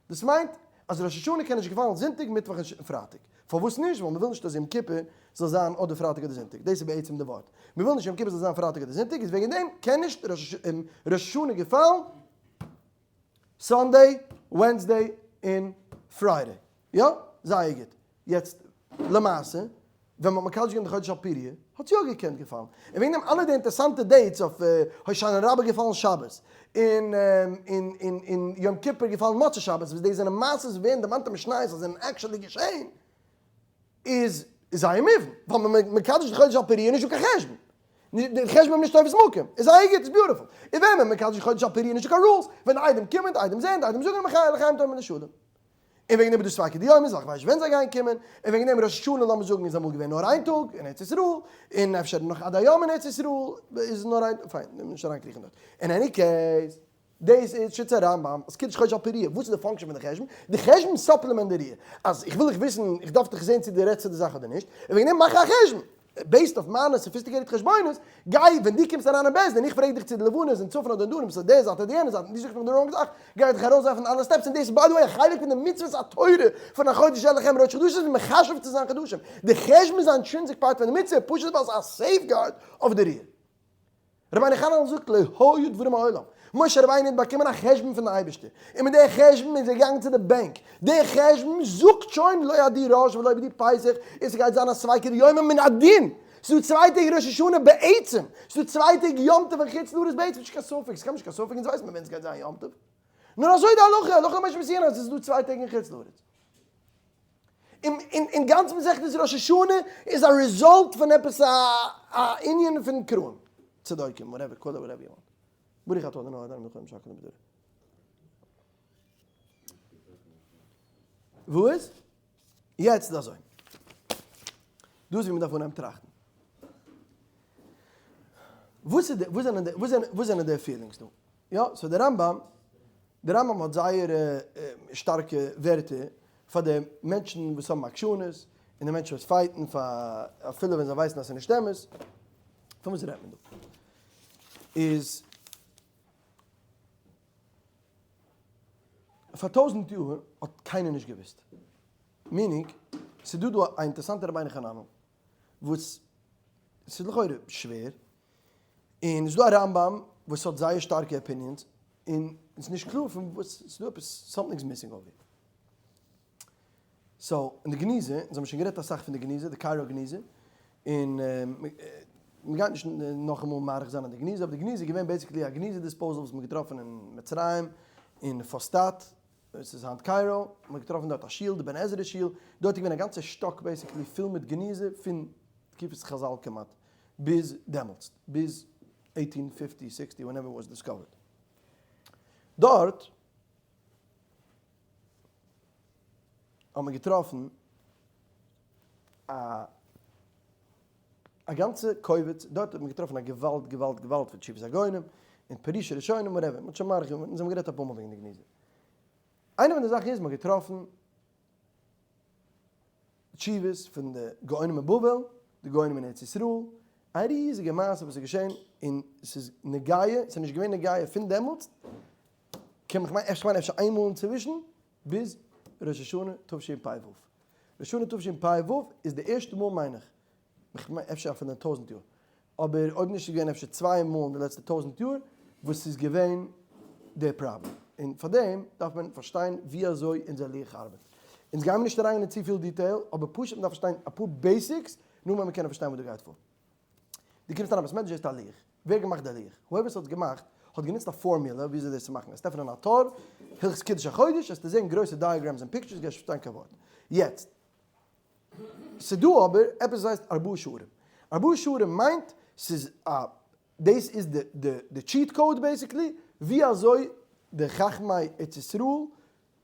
[SPEAKER 1] דאס מיינט אז ראש השנה קען נישט געפאלן זונטאג, מיטוואך און פרייטאג. פארוואס נישט? ווייל מ'וויל נישט אז יום כיפור זאל זיין אדער פרייטאג אדער זונטאג. דאס איז בעצם די ווארט. מ'וויל נישט יום כיפור זאל זיין פרייטאג אדער זונטאג, איז וועגן דעם קען נישט ראש השנה געפאלן Sunday, Wednesday און Friday. יא? זייער גוט. יעצט למעשה, ווען מ'האט מקדש געווען די חודש על פי ראיה, האט יא געקענט געפאלן. און וועגן דעם אלע די אינטערסאנטע dates אויף הושענא רבה געפאלן שבת, און און און און יום כיפור געפאלן מוצאי שבת, וואס דאס זענען מעשות וואס ווערן דערמאנט אין משניות אז זענען actually געשען, איז זייער מובן, ווייל מען מקדש די חודש על פי ראיה נישט דא קיין חשבון. די חשבון איז נישט תופס מקום. איז זייער גוט, איז beautiful. און ווען מען מקדש די חודש על פי ראיה נישט דא קיין rules, ווען די עדים קומען, די עדים זעען, די עדים זאגן לחיים לחיים טובים ולשלום. און וועגן דעם איז דא ספיקא דיומא, איך ווייס נישט ווען זיי גייען קומען, און וועגן דעם ראש השנה לאמיר זאגן איז אמאל געווען נאר איין טאג אין ארץ ישראל, און אפשר נאך עד היום אין ארץ ישראל איז נאר איין, פיין, נישט אריינקריכן דארט. אין any case, דאס איז שיטת הרמב ם, אז קידוש חודש על פי ראיה, וואס איז די function פון די חשבון? די חשבון supplement די ראיה, אז איך וויל איך וויסן, איך דארף דאך זען צו דו רעדסט צו די זאך אדער נישט, און וועגן דעם מאך איך א חשבון. based אויף מיינע sophisticated חשבונות, גיי, ווען דו קומסט אריין אין בית דין און איך פרעג דיך צו די לבנה איז אין צפון אדער אין דרום, ס'איז די זייט אדער יענע זייט, און דו זאגסט מיך די wrong זאך, גיי איך דיך ארויסווארפן אלע steps, און דאס איז by the way א חלק פון די מצוות התורה פון החודש הזה לכם ראש חדשים איז מחשב צו זיין חדשים. די חשבון איז א intrinsic part פון די מצוה, פשוט ווייל ס'איז א safeguard אויף די ראיה. רבינו חננאל זאגט לא היו דברים מעולם, משה רבינו האט באקומען א חשבון פון די אייבערשטער, און מיט די חשבון איז ער געגאנגען צו די בענק, די חשבון זאגט שוין לא ידעי ראש ולא ידעי פסח, און ס'גייט זיין א ספיקא דיומא מן הדין, ס'איז דא צוויי טעג ראש השנה בעצם, ס'איז דא צוויי טעג יום טוב אין חוץ לארץ בעצם, נישט קיין ספק, ס'קען נישט קיין ספק, אונז ווייסן מיר ווען ס'גייט זיין יום טוב, נאר אזוי די הלכה, הלכה למשה מסיני אז ס'איז דא צוויי טעג אין חוץ לארץ. און גאנץ מסכת ראש השנה איז א result פון עפעס א ענין פון קראים, צדוקים, whatever, call it whatever you want. ברוך אתה אדוני אדוני מלך העולם שהכל נהיה בדברו. וואו איז? יעצט איז אזוי. דא איז ווי מ'דארף אנהייבן טראכטן. וואס איז די, וואס זענען די, וואס זענען די feelings דא? יא, so דער רמב ם, דער רמב ם האט זייער שטארקע ווערטער פאר די מענטשן וואס האבן עקשנות, און די מענטשן וואס fight ן פאר אפילו ווען זיי ווייסן אז ס'איז נישט אמת. פון וואס רעדט מען דא? איז פאר טויזענט יאר האט קיינער נישט געוואוסט. meaning, ס'איז דא דא א אינטערעסאנטע רבינו חננאל וואס ס'איז לכאורה שווער, און ס'איז דא א רמב ם וואס האט זייער שטארקע opinions, און ס'איז נישט קלאר פון וואס, ס'איז דא עפעס, something is missing over here. So, אין די גניזה, אונז האבן שוין גערעדט אסאך פון די גניזה, די קיירא גניזה, און מ'גייט נישט נאכאמאל מאריך זיין אין די גניזה, אבער די גניזה איז געווען basically א גניזה disposal וואס מ'האט געטראפן אין מצרים, אין פוסטאט, עס איז היינט קיירא, מ'האט געטראפן דארט א שול, די בן עזרא שול, דארט איז געווען א גאנצע שטאק basically פול מיט גניזה פון תקופת חזל כמעט ביז דעמאלטס, ביז eighteen fifty, sixty, whenever was discovered. דארט האט מען געטראפן א א גאנצע קובץ, דארט האט מען געטראפן א געוואלד געוואלד געוואלד פון תשובות הגאונים און פירושי ראשונים whatever, מען האט שוין מאריך געווען, אונז האבן גערעדט אפאר מאל וועגן די גניזה. איינע פון די זאכן איז מען האט געטראפן תשובות פון די גאונים אין בבל. די גאונים אין ארץ ישראל, א ריזיגע מעשה וואס איז געשען, און ס'איז נוגע, ס'איז נישט געווען נוגע פון דעמאלטס, קען איך מיין, אפשר כ'מיין אפשר איינמאל אינצווישן, ביז ראש השנה תשפ ו. ראש השנה תשפ ו איז די ערשטע מאל מיין איך, כ'מיין אפשר אפילו אין 1000 יאר, אבער אויב נישט איז געווען אפשר צוויי מאל אין די לעצטע 1000 יאר וואס ס'איז געווען די פראבלעם, און פאר דעם דארף מען פארשטיין ווי אזוי אונזער לוח ארבעט. אונז גיימיר נישט אריין אין צופיל detail, אבער פשוט מ'דארף פארשטיין אפאר basics, נאר מען קען פארשטיין וואס דא גייט פאר. דו קומסט אריין בית מדרש זעסטו א לוח. ווער האט געמאכט די לוח? whoever ס'האט עס געמאכט האט גענוצט א פארמולע ווי אזוי דאס צו מאכן. עסט עפענען א טור, הלכות קידוש החודש, עסטו זען גרויסע diagrams און pictures, גייסט נישט פארשטיין קיין ווארט. יעצט, ס'דא אבער עפעס וואס הייסט ארבעה שערים. ארבעה שערים מיינט ס'איז א, דאס איז די די די cheat code basically, ווי אזוי די חכמי ארץ ישראל,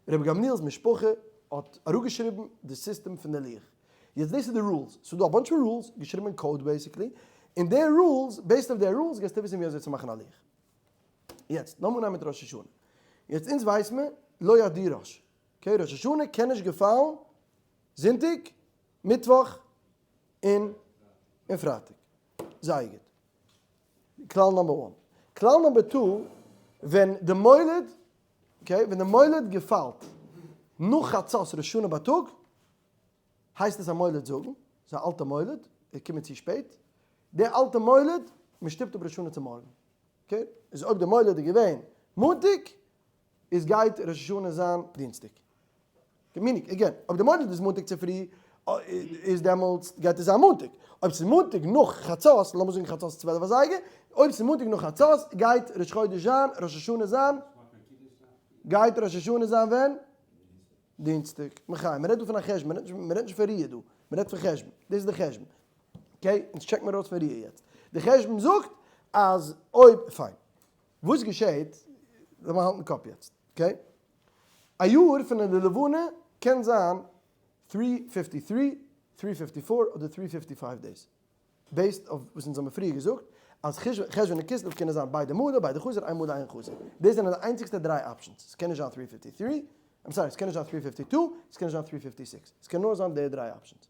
[SPEAKER 1] רבי גמליאל'ס משפחה, האט אראפגעשריבן די סיסטעם פון די לוח. יעצט דאס איז די rules, ס'איז דא א bunch פון rules געשריבן אין code basically, און די rules, based אויף די rules גייסטו וויסן ווי אזוי צו מאכן א לוח. יעצט לאמיר אנהייבן מיט ראש השנה. יעצט אונז ווייס מיר, לא עדי ראש. okay, ראש השנה קען נישט געפאלן זונטאג, מיטוואך, און און פרייטאג. זייער גוט. כלל number one. כלל number two, ווען די מולד, okay, ווען די מולד געפאלט נאך חצות ראש השנה בייטאג, הייסט עס א מולד זקן, ס'איז א אלטע מולד, ער קומט צו שפעט, די אלטע מולד, מען שטופט אפ ראש השנה צו מארגן. okay, איז אויב די מולד איז געווען מאנטאג, איז גייט ראש השנה זיין דינסטאג. meaning, again, אויב די מולד איז מאנטאג צופרי, איז דעמאלטס גייט עס זיין מאנטאג. אויב ס'איז מאנטאג נאך חצות, לאמיר זאגן חצות 12 אזייגער, אויב ס'איז מאנטאג נאך חצות, גייט ראש חודש זיין, ראש השנה זיין, גייט ראש השנה זיין ווען? דינסטאג. מחיה, מ'רעדט דא פון א חשבון, מ'רעדט נישט פון ראיה דא, מ'רעדט פון חשבון. דאס איז די חשבון. okay, אונז check מיר אויס פון ראיה יעצט. די חשבון זאגט אז אויב, פיין. וואס געשעהט, לאמיר האלטן קאפ יעצט, okay? א יאר פון די לבנה קען זיין 353, 354 אדער 355 days, based אויף וואס אונז האבן פריער געזאגט אז חשוון און כסלו קענען זיין ביידע מלא, ביידע חסר, איין מלא איין חסר. דאס זענען די איינציגסטע דריי options, עס קען נישט זיין 353, I'm sorry, עס קען נישט זיין 352, עס קען נישט זיין 356, עס קען נאר זיין די דריי options.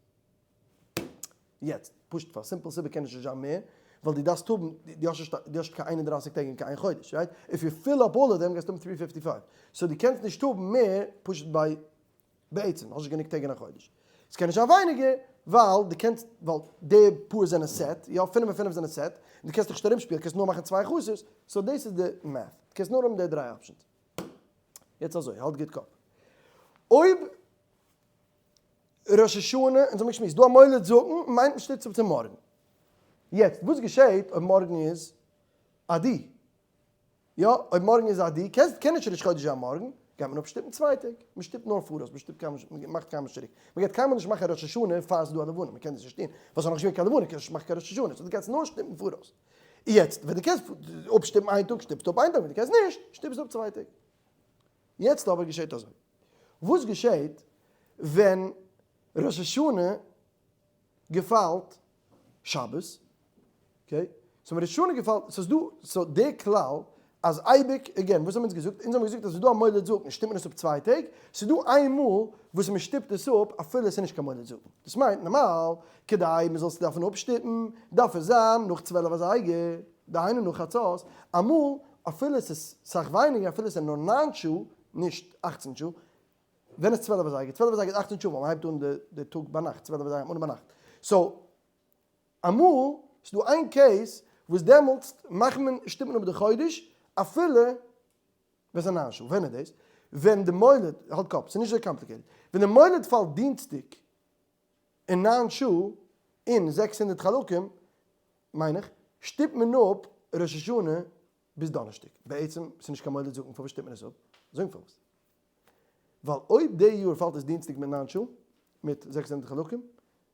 [SPEAKER 1] יעצט, פשוט פאר simple סיבה קען עס נישט זיין מער, ווייל דו דארפסט האבן, דו האסט נישט, דו האסט קיין 31 טעג און קיין איין חודש, right? If you fill up all of them גייסטו האבן 355. so דו קענסט נישט האבן מער, פשוט ביי, בעצם, האסט נישט גענוג טעג אין א חודש. עס קען נישט זיין ווייניגער, ווייל דו קענסט, ווייל די פאר זענען set, יא, פינף און פינף זענען set, און דו קענסט דיך נישט ארומשפילן, קענסט נאר מאכן צוויי חסר'ס, so דאס איז די math. דו קענסט נאר האבן די דריי options. יעצט אזוי, האלט גוט קאפ. אויב ראש השנה, אונז האבן געשמועסט, דא א מולד זקן מיינט נישט שטיצן צו מארגן. יעצט, וואס געשעהט אויב מארגן איז עדי? יא, אויב מארגן איז עדי, קענסט, קען נישט ראש חודש זיין מארגן, גייט מען אפשטופן צוויי טעג. מען שטופט נאר פאראויס, מען שטופט קיינמאל נישט, מען מאכט קיינמאל נישט צוריק. מען גייט קיינמאל נישט מאכן ראש השנה פאר ס'איז דא א לבנה, מען קען דאס נישט טון, ווייל ס'איז נאכנישט געווען קיין לבנה, קענסט נישט מאכן קיין ראש השנה, so דו קענסט נאר שטופן פאראויס. יעצט, ווען דו קענסט אפשטופן איין טאג, שטופסטו אפ איין טאג, ווען דו קענסט נישט, שטופסטו אפ צוויי טעג. יעצט אבער געשעהט אזוי. וואס געשעהט ווען ראש השנה געפאלט שבת? okay, so ווען ראש השנה געפאלט, ס'איז דא, so די כלל אז אייביג, again, וואס האבן אונז געזאגט? אונז האבן געזאגט אז ס'איז דא א מולד זקן, שטופט מען עס אפ צוויי טעג, ס'איז דא איין מאל וואס מען שטופט עס אפ אפילו עס איז נישט קיין מולד זקן. דאס מיינט נארמאל, כדי מען זאל עס דארפן אפשטופן, דארף עס זיין נאך 12 אזייגער, דהיינו נאך חצות, אמאל אפילו עס איז סאך ווייניגער, אפילו עס איז נאר 9 שעה, נישט 18 שעה, ווען איז 12 אזייגער? 12 אזייגער איז 18 שעה, ווייל מען הייבט אן די טאג ביינאכט, 12 אזייגער הייבט מען אן ביינאכט. so, אמאל איז דא איין case וואס דעמאלטס מאכט מען, שטופט מען אפ די חודש, אפילו ווען ס'איז 9 שעה. ווען איז דאס? ווען די מולד, האלט קאפ, ס'איז נישט אזוי complicated, ווען די מולד פאלט דינסטאג אין 9 שעה און 600 חלקים, מיין איך, שטופט מען אפ ראש השנה ביז דאנערשטאג. בעצם, ס'איז נישט קיין מולד זקן, פארוואס שטופט מען עס אפ? זאג פארוואס. ווייל אויב די יאר פאלט עס דינסטאג מיט 9 שעה, מיט 600 חלקים,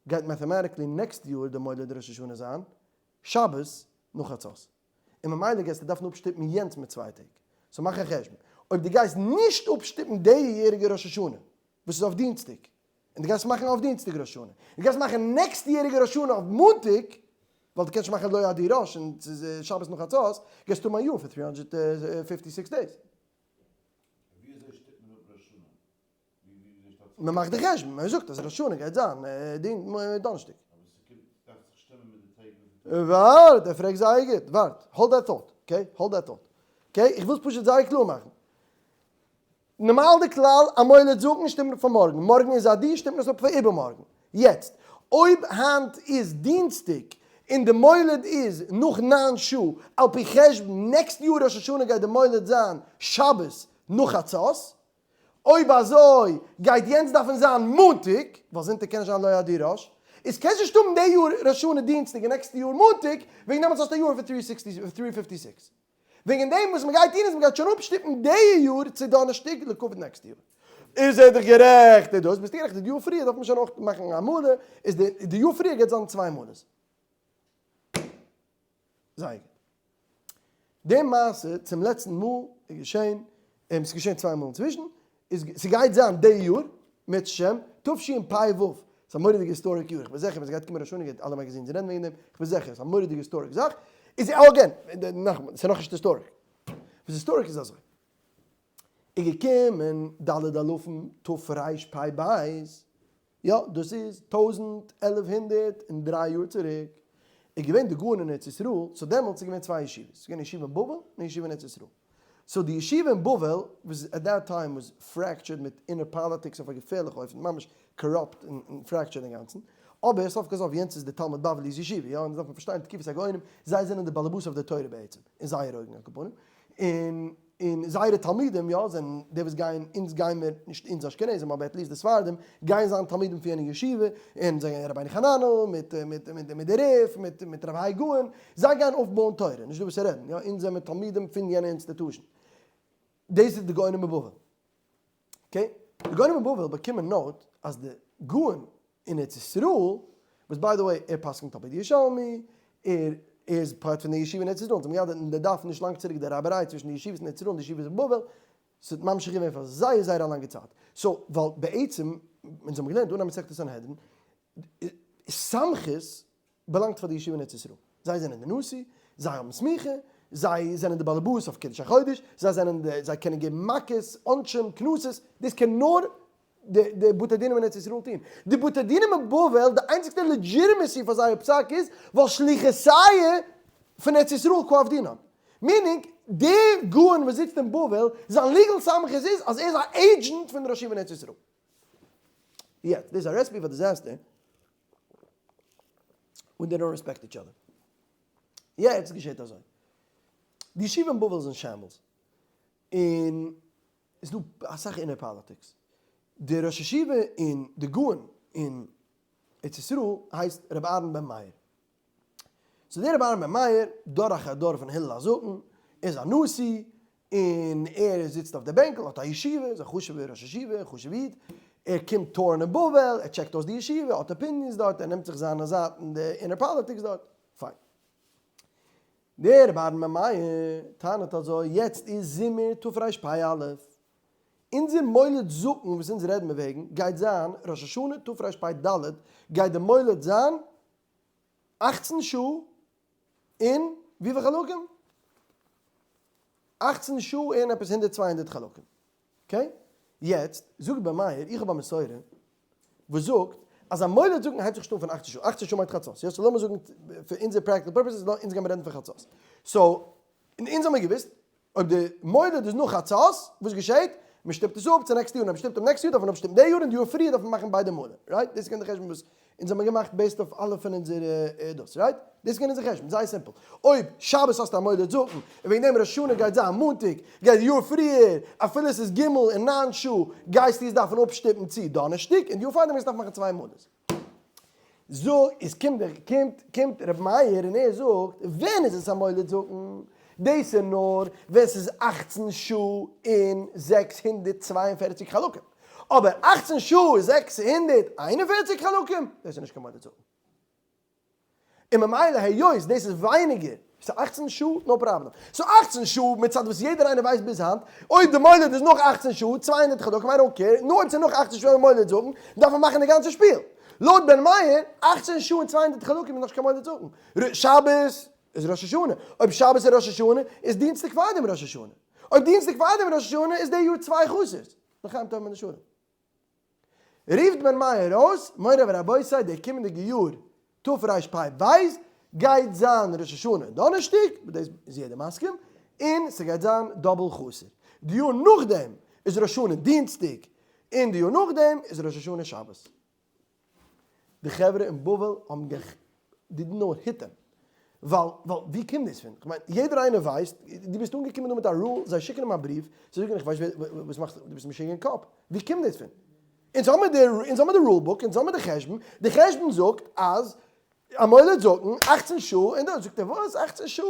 [SPEAKER 1] גייט mathematically next יאר די מולד ראש השנה זיין שבת נאך חצות. און ממילא גייסטו דארפן אפשטופן יענץ מיט צוויי טעג. so מאך א חשבון. אויב דו גייסט נישט אפשטופן די יעריגע ראש השנה, וואס איז אויף דינסטאג, און דו גייסט מאכן אויף דינסטאג ראש השנה, און דו גייסט מאכן next יעריגע ראש השנה אויף מאנטאג, ווייל דו קענסט נישט מאכן לא עדי ראש און ס'איז שבת נאך חצות, גייסטו האבן א יאר פון 356 days.
[SPEAKER 2] ווי אזוי שטופט מען אפ ראש השנה?
[SPEAKER 1] מען מאכט די חשבון, מען זאגט אז ראש השנה גייט זיין דאנערשטאג.
[SPEAKER 2] אבער ס'קומט, דארף
[SPEAKER 1] ווארט, ער פרעגט זייער גוט, ווארט, hold that thought, okay, hold that thought, okay, איך וויל עס פשוט זייער קלאר מאכן. נארמאל די כלל, א מולד זקן שטימט פאר מארגן, מארגן איז א די שטימט מען עס אפ פאר איבערמארגן. יעצט, אויב היינט איז דינסטאג און די מולד איז נאך 9 שעה, על פי חשבון next יאר ראש השנה גייט די מולד זיין שבת נאך חצות, אויב אזוי גייט יענץ דארפן זיין מאנטאג, ווייל זונטאג קען נישט זיין לא ידעי ראש, איז קענסט נישט האבן די יאר ראש השנה דינסטאג און next יאר מאנטאג, וועגן דעמאלטס האסטו א יאר פון 365. וועגן דעם וואס מ'גייט טון איז מ'גייט שוין אפשטופן די יאר צו דאנערשטאג לכבוד next יאר. איז ער דאך גערעכט, איז דאס ביסטו גערעכט, די יאר פריער דארף מען שוין אויך מאכן א מולד, איז די יאר פריער גייט זיין צוויי מולדות. זייער גוט. די מעשה צום לעצטן מאל איז געשען, און ס'איז געשען צוויי מאל אינצווישן, איז ס'גייט זיין די יאר, מירצעשעם, תשפ"ו, ס'איז א מורא'דיגע historic יאר, איך בין זיכער ווען ס'גייט קומען ראש השנה גייט אלע magazines רעדן וועגן דעם, איך בין זיכער, ס'איז א מורא'דיגע historic זאך, איז again, נאכאמאל, ס'איז נאכנישט historic. וואס historic איז אזוי, איז געקומען ד' אלפים תרפ"ב, יא, דאס איז 1103 יאר צוריק, איז געווען די גאון אין ארץ ישראל, so דעמאלטס איז געווען צוויי ישיבות, ס'איז געווען ישיבה אין בבל און ישיבה אין ארץ ישראל. so די ישיבה אין בבל וואס at that time was fractured מיט inner politics אויף א געפערליכע אופן, ממש corrupt און fractured אינגאנצן, אבער סוף כל סוף יענץ איז די תלמוד בבלי'ס ישיבה, יא, און דאס דארף מען פארשטיין, תקופת הגאונים, זיי זענען די באלעבאס אויף די תורה בעצם, אין זייער אויגן על כל פנים, און און זייערע תלמידים, יא, זענען די וואס גייען, אונז גייען מיר, נישט אונז אשכנזים, אבער at least די ספרדים, גייען זיין תלמידים פון יענע ישיבה, און זיי גייען רבינו חננאל, מיט מיט מיט מיט די ריף, מיט מיט רב האי גאון, זיי גייען אויפבויען תורה, נישט דא וואס צו רעדן, יא, אונז זעמיר תלמידים פון יענע institution. דאס איז די גאונים בבבל. okay? די גאונים אין בבל באקומען note אז די גאון אין ארץ ישראל, וואס by the way ער פסק'נט על פי די ירושלמי, ער איז part פון די ישיבה אין ארץ ישראל, אונז האבן געהאט אין די דף נישט לאנג צוריק די רייבעריי צווישן די ישיבות אין ארץ ישראל און די ישיבות אין בבל, ס'האט ממשיך געווען פאר זייער זייער א לאנגע צייט, so ווייל בעצם, אונז האבן געלערנט אנהייב מסכת סנהדרין, סמכות באלאנגט פאר די ישיבה אין ארץ ישראל, זיי זענען די נשיא, זיי האבן סמיכה, זיי זענען די באלעבאס אויף קידוש החודש, זיי זענען די, זיי קענען געבן מכות, עונשים, קנסות, דאס קען נאר די די בתי דינים אין ארץ ישראל טון. די בתי דינים אין בבל, די איינציגסטע legitimacy פאר זייער פסק איז ווייל שליחותיה פון ארץ ישראל קא עבדינן. meaning, דער גאון וואס זיצט אין בבל, זיין legal סמכות איז אז ער איז א agent פון די ראש ישיבה אין ארץ ישראל. יעצט, דאס איז א recipe פאר disaster. און they don't respect each other. יעצט געשעט אזוי. די ישיבה אין בבל איז אין shambles. און עס איז דא אסאך inner politics. די ראש ישיבה און די גאון אין ארץ ישראל הייסט רבי אהרן בן מאיר. so דער רבי אהרן בן מאיר, דור אחר דור פון הלל הזקן, איז א נשיא, און ער זיצט אויף די בענקל, האט א ישיבה, איז א חשוב'ער ראש ישיבה, חשוב איד, ער קומט tour ן אין בבל, ער טשעקט אויס די ישיבה, האט opinions דארט, ער נעמט זיך זיינע זייט אין די inner politics דארט, פיין. דער רבי אהרן בן מאיר טענה'ט אזוי, יעצט איז זומער תרפ"א, אונזער מולד זקן וואס אונז רעדן מיר וועגן, גייט זיין ראש השנה תרפ"ד, גייט די מולד זיין 18 שעה און וויפיל חלקים? 18 שעה און עפעס הונדערט צוויי הונדערט חלקים. okay? יעצט זאגט בן מאיר, איך האב א מסורה וואס זאגט אז א מולד זקן הייבט זיך נישט אן פון 18 שעה, 18 שעה מיינט חצות, יא? so לאמיר זאגן פאר אונזער practical purposes, אונז גיימיר רעדן פון חצות. so, און אונז האמיר געוואוסט, אויב די מולד איז נאך חצות, וואס געשעט? מען שטופט עס אפ צו next יאר, און אויב מען שטופט אפ next יאר דארף מען אפשטופן די יאר, און די יאר פריער דארף מען מאכן ביידע מולד, right? דאס איז געווען די חשבון וואס אונז האבן געמאכט based אויף אלע פון אונזערע דאס, right? דאס איז געווען אונזער חשבון, זייער simple. אויב שבת האסטו א מולד זקן, און וועגן דעם ראש השנה גייט זיין מאנטאג, גייט די יאר פריער, אפילו עס איז ג' און 9 שעה, גייסטו עס דארפן אפשטופן צו דאנערשטאג, און די יאר פארדעם גייסטו דארפן מאכן צוויי מולדות. so איז קומט דער קומט קומט רבי מאיר און ער זאגט, ווען איז עס א מולד זקן? דאס איז נאר ווען ס'איז 18 שעה און 642 חלקים. אבער 18 שעה און 641 חלקים, דאס איז נישט קיין מולד זקן. און ממילא היות דאס איז ווייניגער, ס'איז 18 שעה, no problem. so 18 שעה מצד וואס יעדער איינער ווייסט ביז היינט, אויב די מולד איז נאך 18 שעה, 200 חלקים, I don't care, נאר אויב ס'איז נאך 18 שעה מולד זקן, דארף מען מאכן די גאנצע שפיל. לויט בן מאיר, 18 שעה און 200 חלקים איז נאך נישט קיין מולד זקן. שבת איז ראש השנה. אויב שבת איז ראש השנה, איז דינסטאג פארדעם ראש השנה. אויב דינסטאג פארדעם ראש השנה, איז די יאר צוויי חסר'ס. לחיים טובים ולשלום. רופט בן מאיר אויס, מורי ורבותי, די קומענדיגע יאר, תרפ"ב, גייט זיין ראש השנה דאנערשטאג, וואס דאס איז יעדער מסכים, און ס'גייט זיין double חסר. די יאר נאכדעם איז ראש השנה דינסטאג, און די יאר נאכדעם איז ראש השנה שבת. די חברה אין בבל האבן גע didn't know what hit them. ווייל ווייל ווי קומט דאס פון? כ'מיין יעדער איינער ווייסט, דו ביסט אנגעקומען דא מיט א rule, זיי שיקן אים א בריוו, זיי זאגן איך ווייס וואס מאכסטו, דו ביסט משוגע אין קאפ, ווי קומט דאס פון? אונז האמיר די אונז האמיר די rule book, אונז האמיר די חשבון, די חשבון זאגט אז א מולד זקן 18 שעה, און דא זאגט ער וואס 18 שעה?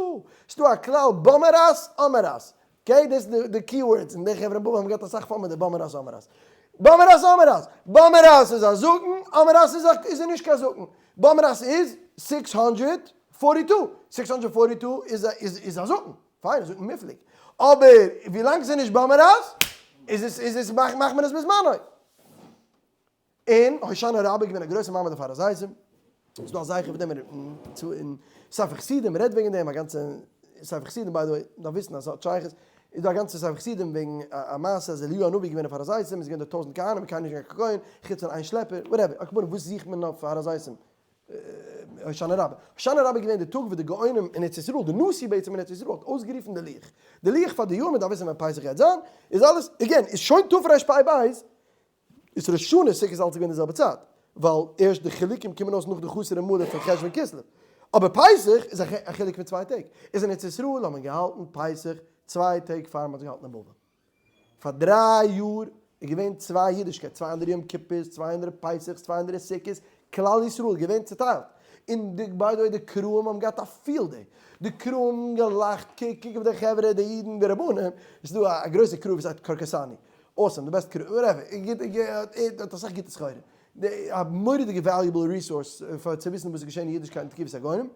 [SPEAKER 1] ס'דא א כלל במרס אמרס, okay דאס איז די keywords, און די חברה אין בבל האבן געהאט אסאך fun מיט די במרס אמרס. במרס אמרס! במרס איז א זקן, אמרס איז א איז נישט קיין זקן. במרס איז 642, 642 איז א איז א זקן, פיין א זקן מופלג. אבער ווילאנג ס'איז נישט במרס איז עס איז עס מאכט מען עס בזמנו. און הושענא רבה איז געווען א גרויסע מעמד אויף הר הזיתים, ס'איז דא א זכר פון דעם אין ספר חסידים רעדט וועגן דעם, א גאנצע ספר חסידים by the way, מ'דארף וויסן אז ס'האט שייכות, איז דא א גאנצע ספר חסידים וועגן א מעשה אז אליהו הנביא איז געווען אויף הר הזיתים, איז געווען דארט טויזענט כהנים, קיינער נישט געווען קיין כהן, חוץ פון איין שלעפער, whatever, על כל פנים וואס זוכט מען אויף הר הזיתים? הושענא רבה. הושענא רבה איז געווען די טאג וואס די גאונים אין ארץ ישראל, די נשיא בעצם אין ארץ ישראל האט אויסגערופן די לוח. די לוח פאר די יאר, מ'דארף וויסן ווען פסח גייט זיין, איז אלעס, again, איז שוין תרפ"ב, איז ראש השנה סוכות אלץ געווען די זעלבע צייט, ווייל ערשט די חילוקים קומען אויס נאך די חסר און מלא פון חשוון כסלו, אבער פסח איז א חילוק פון צוויי טעג, איז אין ארץ ישראל האט מען געהאלטן פסח צוויי טעג פאר מען האט געהאלטן אין בבל. פאר דריי יאר איז געווען צוויי אידישקייט, צוויי אנדערע יום כיפור'ס, צוויי אנדערע פסח'ס, צוויי אנדערע סוכות, כלל ישראל איז געווען צוטיילט, און די by the way די קראים האבן געהאט א field day, די קראים האבן געלאכט, קוק קוק אויף די חברה, די אידן, די רבנים, עס איז דא א גרויסע קראי וואס הייסט קורקסני, awesome, די best קראי, whatever, ער האט אסאך גוטע סחורה, א מורא'דיגע valuable resource פאר צו וויסן וואס איז געשען אין אידישקייט אין תקופת הגאונים,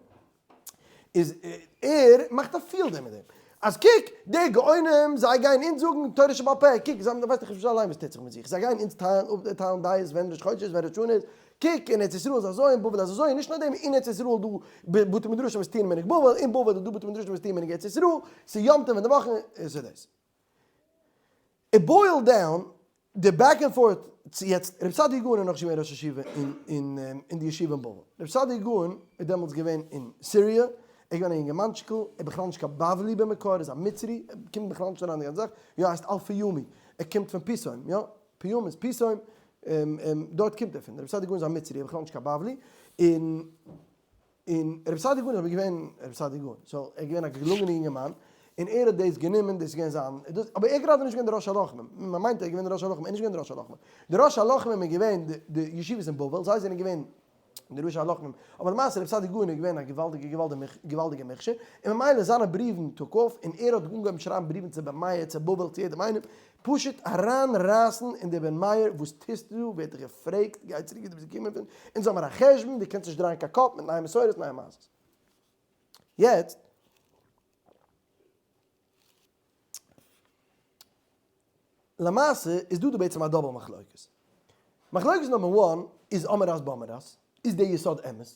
[SPEAKER 1] איז ער מאכט א field day מיט דעם, אז קוק, די גאונים זיי גייען אונז זאגן תורה שבעל פה, קוק, זיי ווייסט דאך נישט אליין וואס טוט זיך מיט זיך, זיי גייען אונז טיילן אפטיילן דעות ווען ראש חודש איז ווען ראש השנה איז, קוק, אין ארץ ישראל איז אזוי, אין בבל איז אזוי, און נישט נאר דעם, אין ארץ ישראל דא בתי מדרשים וואס טוען מנהג בבל, אין בבל איז דא בתי מדרשים וואס טוען מנהג ארץ ישראל, ס'איז יום טוב אין די וואכן, עס איז דאס. It boiled down די back and forth צו יעצט, רבי סעדיה גאון איז נאכנישט געווען ראש ישיבה אין די ישיבה אין בבל, רבי סעדיה גאון איז דעמאלטס געווען אין סיריע, ער איז געווען א יונגערמאנטשיקל, ער איז בכלל נישט קיין בבלי במקור, ער איז א מצרי, ער קומט בכלל נישט אריין אין די גאנצע זאך, יא ער הייסט אלפיומי, ער קומט פון פיתום, יא, פיום איז פיתום, דארט קומט ער פון, רבי סעדיה גאון איז א מצרי, ער איז בכלל נישט קיין בבלי, און. און רבי סעדיה גאון איז אבער געווען רבי סעדיה גאון, so ער איז געווען א געלונגענע יונגערמאן, און ער האט דאס גענומען, דאס איז געווען זיין, דאס, אבער ער גראדע נישט געווען דער ראש הלוחמים, מען מיינט ער איז געווען דער ראש הלוחמים, ער איז נישט געווען דער ראש הלוחמים, דער ראש הלוחמים איז געווען די ישיבות אין בבל, זיי זענען געווען די ראשי הלוחמים, אבער למעשה רבי סעדיה גאון איז געווען א געוואלדיגע געוואלדיגע מוכשר, און ממילא זיינע בריוון took off, און ער האט אנגעהויבן שרייבן בריוון צו בן מאיר, צו בבל, צו יעדעם איינעם, פשוט אריין רייסן אין די בן מאיר, וואס טוסטו דא, ווער האט דיך געפרעגט, גיי צוריק ווי דו ביסט געקומען פון, אונז האמיר א חשבון, דו קענסט נישט דרייען קיין קאפ מיט נייע מסורות נייע מעשות. יעצט. למעשה איז דא דא בעצם א double מחלוקת. מחלוקת number one איז אמרס באמרס, איז די יסוד אמת?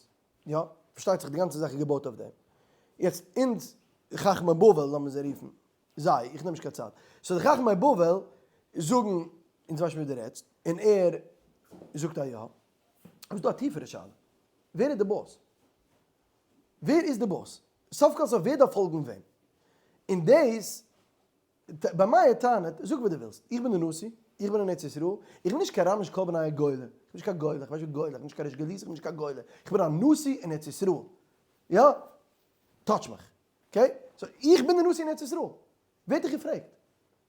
[SPEAKER 1] יא, פארשטייט זיך די גאנצע זאך איז געבויט אויף דעם. יעצט אונז חכמי בבל לאמיר זיי רופן, זיי, איך נעם נישט קיין צד. so די חכמי בבל זאגן, אונז ווייסן ווי דו רעדסט, און ער זאגט א יא. אבער ס'איז דא א טיפערע שאלה. ווער איז די boss? ווער איז די boss? סוף כל סוף ווער דארף פאלגן וועם? און דאס, ביי מיר טענה'ט, זאג וואס דו ווילסט, איך בין די נשיא, איך בין אין ארץ ישראל, איך בין נישט קיין רמש כל בני הגולה, איך בין נישט קיין גולה, איך ווייס נישט גולה, איך בין נישט קיין ריש גלותא, איך בין נישט קיין גולה, איך בין א נשיא אין ארץ ישראל. יא? touch מיך. Okay? So איך בין די נשיא אין ארץ ישראל. ווער האט דיך געפרעגט?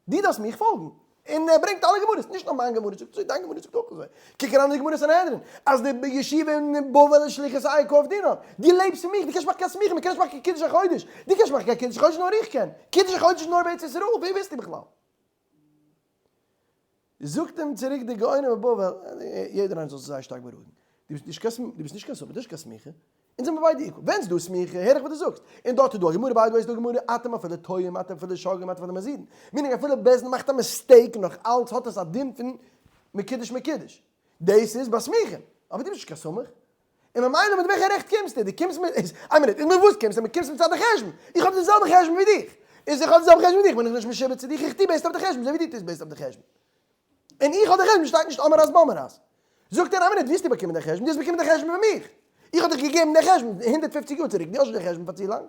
[SPEAKER 1] דו דארפסט מיך פאלגן. און ער ברענגט אלע גמרות, נישט נאר מיין גמרא זאגט אזוי, דיין גמרא זאגט אויך אזוי. קוק אריין אין די גמרא סנהדרין, אז די ישיבה אין בבל איז שליחות איכה עבדינן. דו לעבסט פון מיך, דו קענסט מאכן קיין סמיכה, מען קען נישט מאכן קיין קידוש החודש. דו קענסט מאכן קיין קידוש החודש נאר איך קען. קידוש החודש איז נאר בארץ ישראל, ווער ביסטו בכלל? זאגט אים צוריק די גאונים אין בבל, יעדער איינער זאל זיך זייער שטארק בארואיגן, דו ביסט נישט קיין דו ביסט נישט קיין סומך, דו האסט קיין סמיכה, אונז זעמיר ביידע equal, ווען ס'דא סמיכה הער איך וואס דו זאגסט, און דארט איז דא א גמרא, by the way איז דא א גמרא, אתם אפילו טועים, אתם אפילו שוגגים, אתם אפילו מזידין, meaning אפילו בית דין מאכט א mistake נאך אלץ האט עס א דין פון מקודש מקודש, דאס איז ביי סמיכה, אבער דו ביסט נישט קיין סומך, און ממילא מיט וועלכע רעכט קומסטו? דו קומסט מיט, איז, איין מינוט, איז מיט וואס קומסטו? מיט קומסט מצד די חשבון. איך האב די זעלבע חשבון ווי דיך. איז איך האב די זעלבע חשבון ווי דיך, בין איך נישט משועבד צו דיך, איך טו based אויף די חשבון, אזוי ווי דו טוסט based אויף די חשבון. און איך האב די חשבון, שטייט נישט אמר אז באמר אז. זאגט ער, איין מינוט, ווי האסטו באקומען די חשבון? דו האסט באקומען די חשבון פון מיך. איך האב דיך געגעבן די חשבון 150 יאר צוריק, דו האסט נישט די חשבון פאר צו לאנג.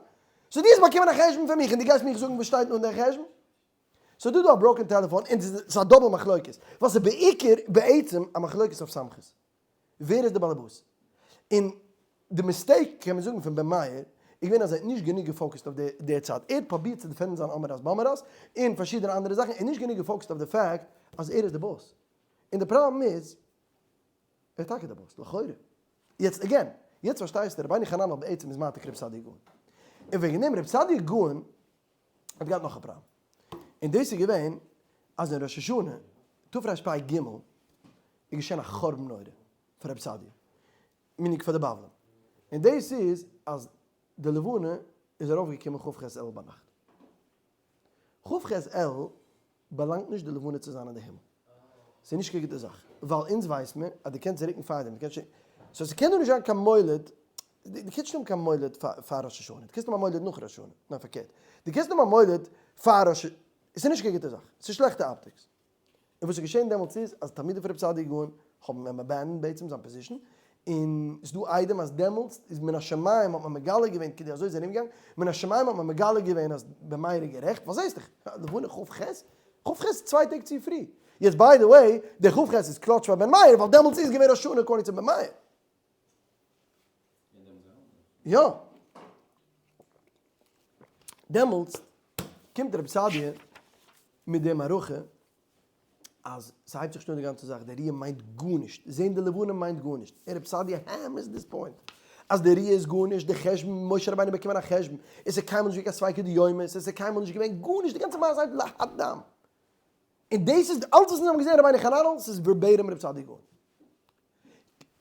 [SPEAKER 1] so דו האסט באקומען א חשבון פון מיך און דו גייסט מיך זאגן וואס שטייט נאר אין די חשבון? ס'איז דא דא א broken telephone און ס'איז א double מחלוקת, ווייל ס'איז בעיקר בעצם א מחלוקת אויף סמכות. ווער איז די באלעבאס? און די mistake קען מען זאגן פון בן מאיר איז געווען אז ער האט נישט גענוג גע focused אויף די צד, ער האט פרובירט צו defend ן זיין אמרת באמרת און פארשידענע אנדערע זאכן, ער האט נישט גענוג גע focused אויף די fact אז ער איז די boss. און די פראבלעם איז, ער איז טאקע די boss, לכאורה. יעצט again, יעצט פארשטייסטו, רבינו חננאל בעצם איז מעתיק רב סעדיה גאון. און וועגן דעם רב סעדיה גאון האט געהאט נאך א פראבלעם. און דאס איז געווען אז אין ראש השנה תרפ"ג איז געשען א חורבן נורא פאר רב סעדיה, meaning פאר די בבלים. און דאס איז אז די לבנה איז ארויפגעקומען כ"ח אלול ביינאכט. כ"ח אלול באלאנגט נישט די לבנה צו זיין אין די הימל. ס'איז נישט קיין גוטע זאך. ווייל אונז ווייסט מיר אז דו קענסט רוקן פארדעם, דו קענסט שוין, so ס'קען דא נישט זיין קיין מולד, דו קענסט נישט האבן קיין מולד פאר ראש השנה, דו קענסט האבן א מולד נאך ראש השנה, ניין פארקערט, דו קענסט האבן א מולד פאר ראש, ס'איז נישט קיין גוטע זאך, ס'איז שלעכטע optics. און וואס איז געשען דעמאלטס איז אז תלמידים פון רב סעדיה גאון האבן אים abandoned בעצם זיין position, און ס'איז דא עדים אז דעמאלטס איז מן השמים האט מען מגלה געווען, כדי אזוי איז ארומגעגאנגען, מן השמים האט מען מגלה געווען אז בן מאיר איז גערעכט, ווייל זעסט דאך, לבנה כ"ח, כ"ח איז צוויי טעג צו פרי, יעצט by the way, די כ"ח איז קלאטש פאר בן מאיר, ווייל דעמאלטס איז געווען ראש השנה according צו בן מאיר. יא. דעמאלטס קומט רב סעדיה מיט די מערכה אז ס'הייבט זיך נישט אן די גאנצע זאך, די ראיה מיינט גארנישט, זען די לבנה מיינט גארנישט, און רב סעדיה hammers this point אז די ראיה איז גארנישט, די חשבון, משה רבינו באקומען א חשבון, עס איז קיינמאל נישט געווען קיין ספיקא דיומא, עס איז קיינמאל נישט געווען גארנישט, די גאנצע מעשה הייבט להדם. און דאס איז אלץ וואס אונז האבן געזען רבינו חננאל, ס'איז verbatim רב סעדיה גאון.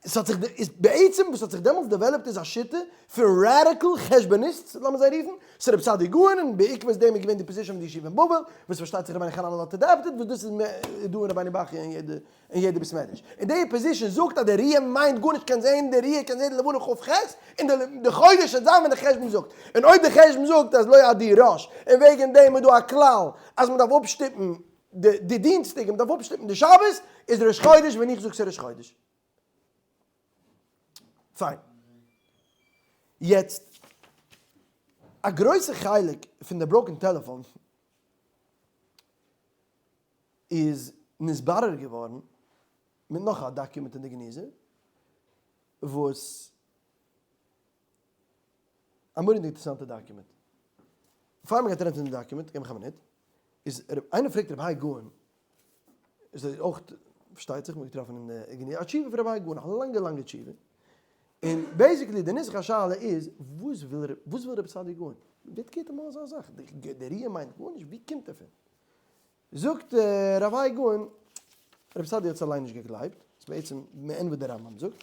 [SPEAKER 1] עס האט זיך איז בעצם וואס האט זיך דעמאלטס developed איז א שיטה פון radical חשבוניסטס לאמיר זיי רופן, ס'איז רב סעדיה גאון און בעקבות דעם איז געווען די position פון די ישיבה אין בבל וואס פארשטייט זיך רבינו חננאל האט adapted וואס דאס איז דא אין רבינו בחיי אין יעדע אין יעדע בית מדרש און די position זאגט אז די ראיה מיינט גארנישט קען זעהן די ראיה קען זעהן די לבנה כ"ח און די די חודש וועט זיין ווען די חשבון זאגט און אויב די חשבון זאגט אז לא עדי ראש און וועגן דעם איז דא א כלל אז מ'דארף אפשטופן די דינסטאג און מ'דארף אפשטופן די שבת איז ראש חודש ווען איך זאג ס'איז ראש חודש. פיין. יעצט, א גרויסע חלק פון די broken telephone איז נתברר געווארן מיט נאך א document אין די גניזה וואס א מורא'דיג אינטערעסאנטע document. פאר מ'גייט אריין צו די document, געב מיך א מינוט, איז איינער פרעגט רב האי גאון, איז ער אויך פארשטייט זיך מ'האט געטראפן אין די גניזה, א תשובה פון רב האי גאון, א לאנגע לאנגע תשובה, און basically די נוסח השאלה איז, וואס וויל וואס וויל רבי סעדיה גאון? ווער האט געהערט אמאל אזא זאך? די ראיה מיינט גארנישט, ווי קומט ער פון? זאגט רב האי גאון, רבי סעדיה האט עס אליין נישט געגלייבט, ס'איז בעצם מעין וואס דער רמב"ם זאגט,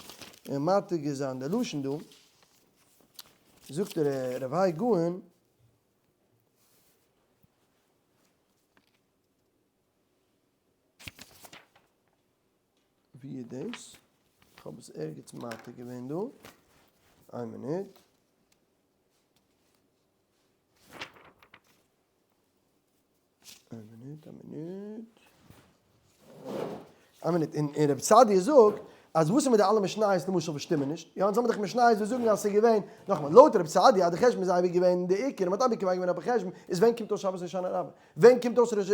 [SPEAKER 1] און מעתיק איז זיין די לשון דא, זאגט רב האי גאון, ווי איז דאס? איך האב עס ערגעץ מעתיק געווען דא, איין מינוט. איין מינוט, א מינוט. א מינוט, און רבי סעדיה זאגט אז וואס איז מיט די אלע משניות למשל וואס שטימען נישט? יא, אונז האבן דאך משניות וואס זאגן אז ס'איז געווען, נאכאמאל, לויט רבי סעדיה אז די חשבון איז אייביג געווען די עיקר און מ'האט אייביג קובע געווען אויף א חשבון, איז ווען קומט אויס שבת הושענא רבה? ווען קומט אויס ראש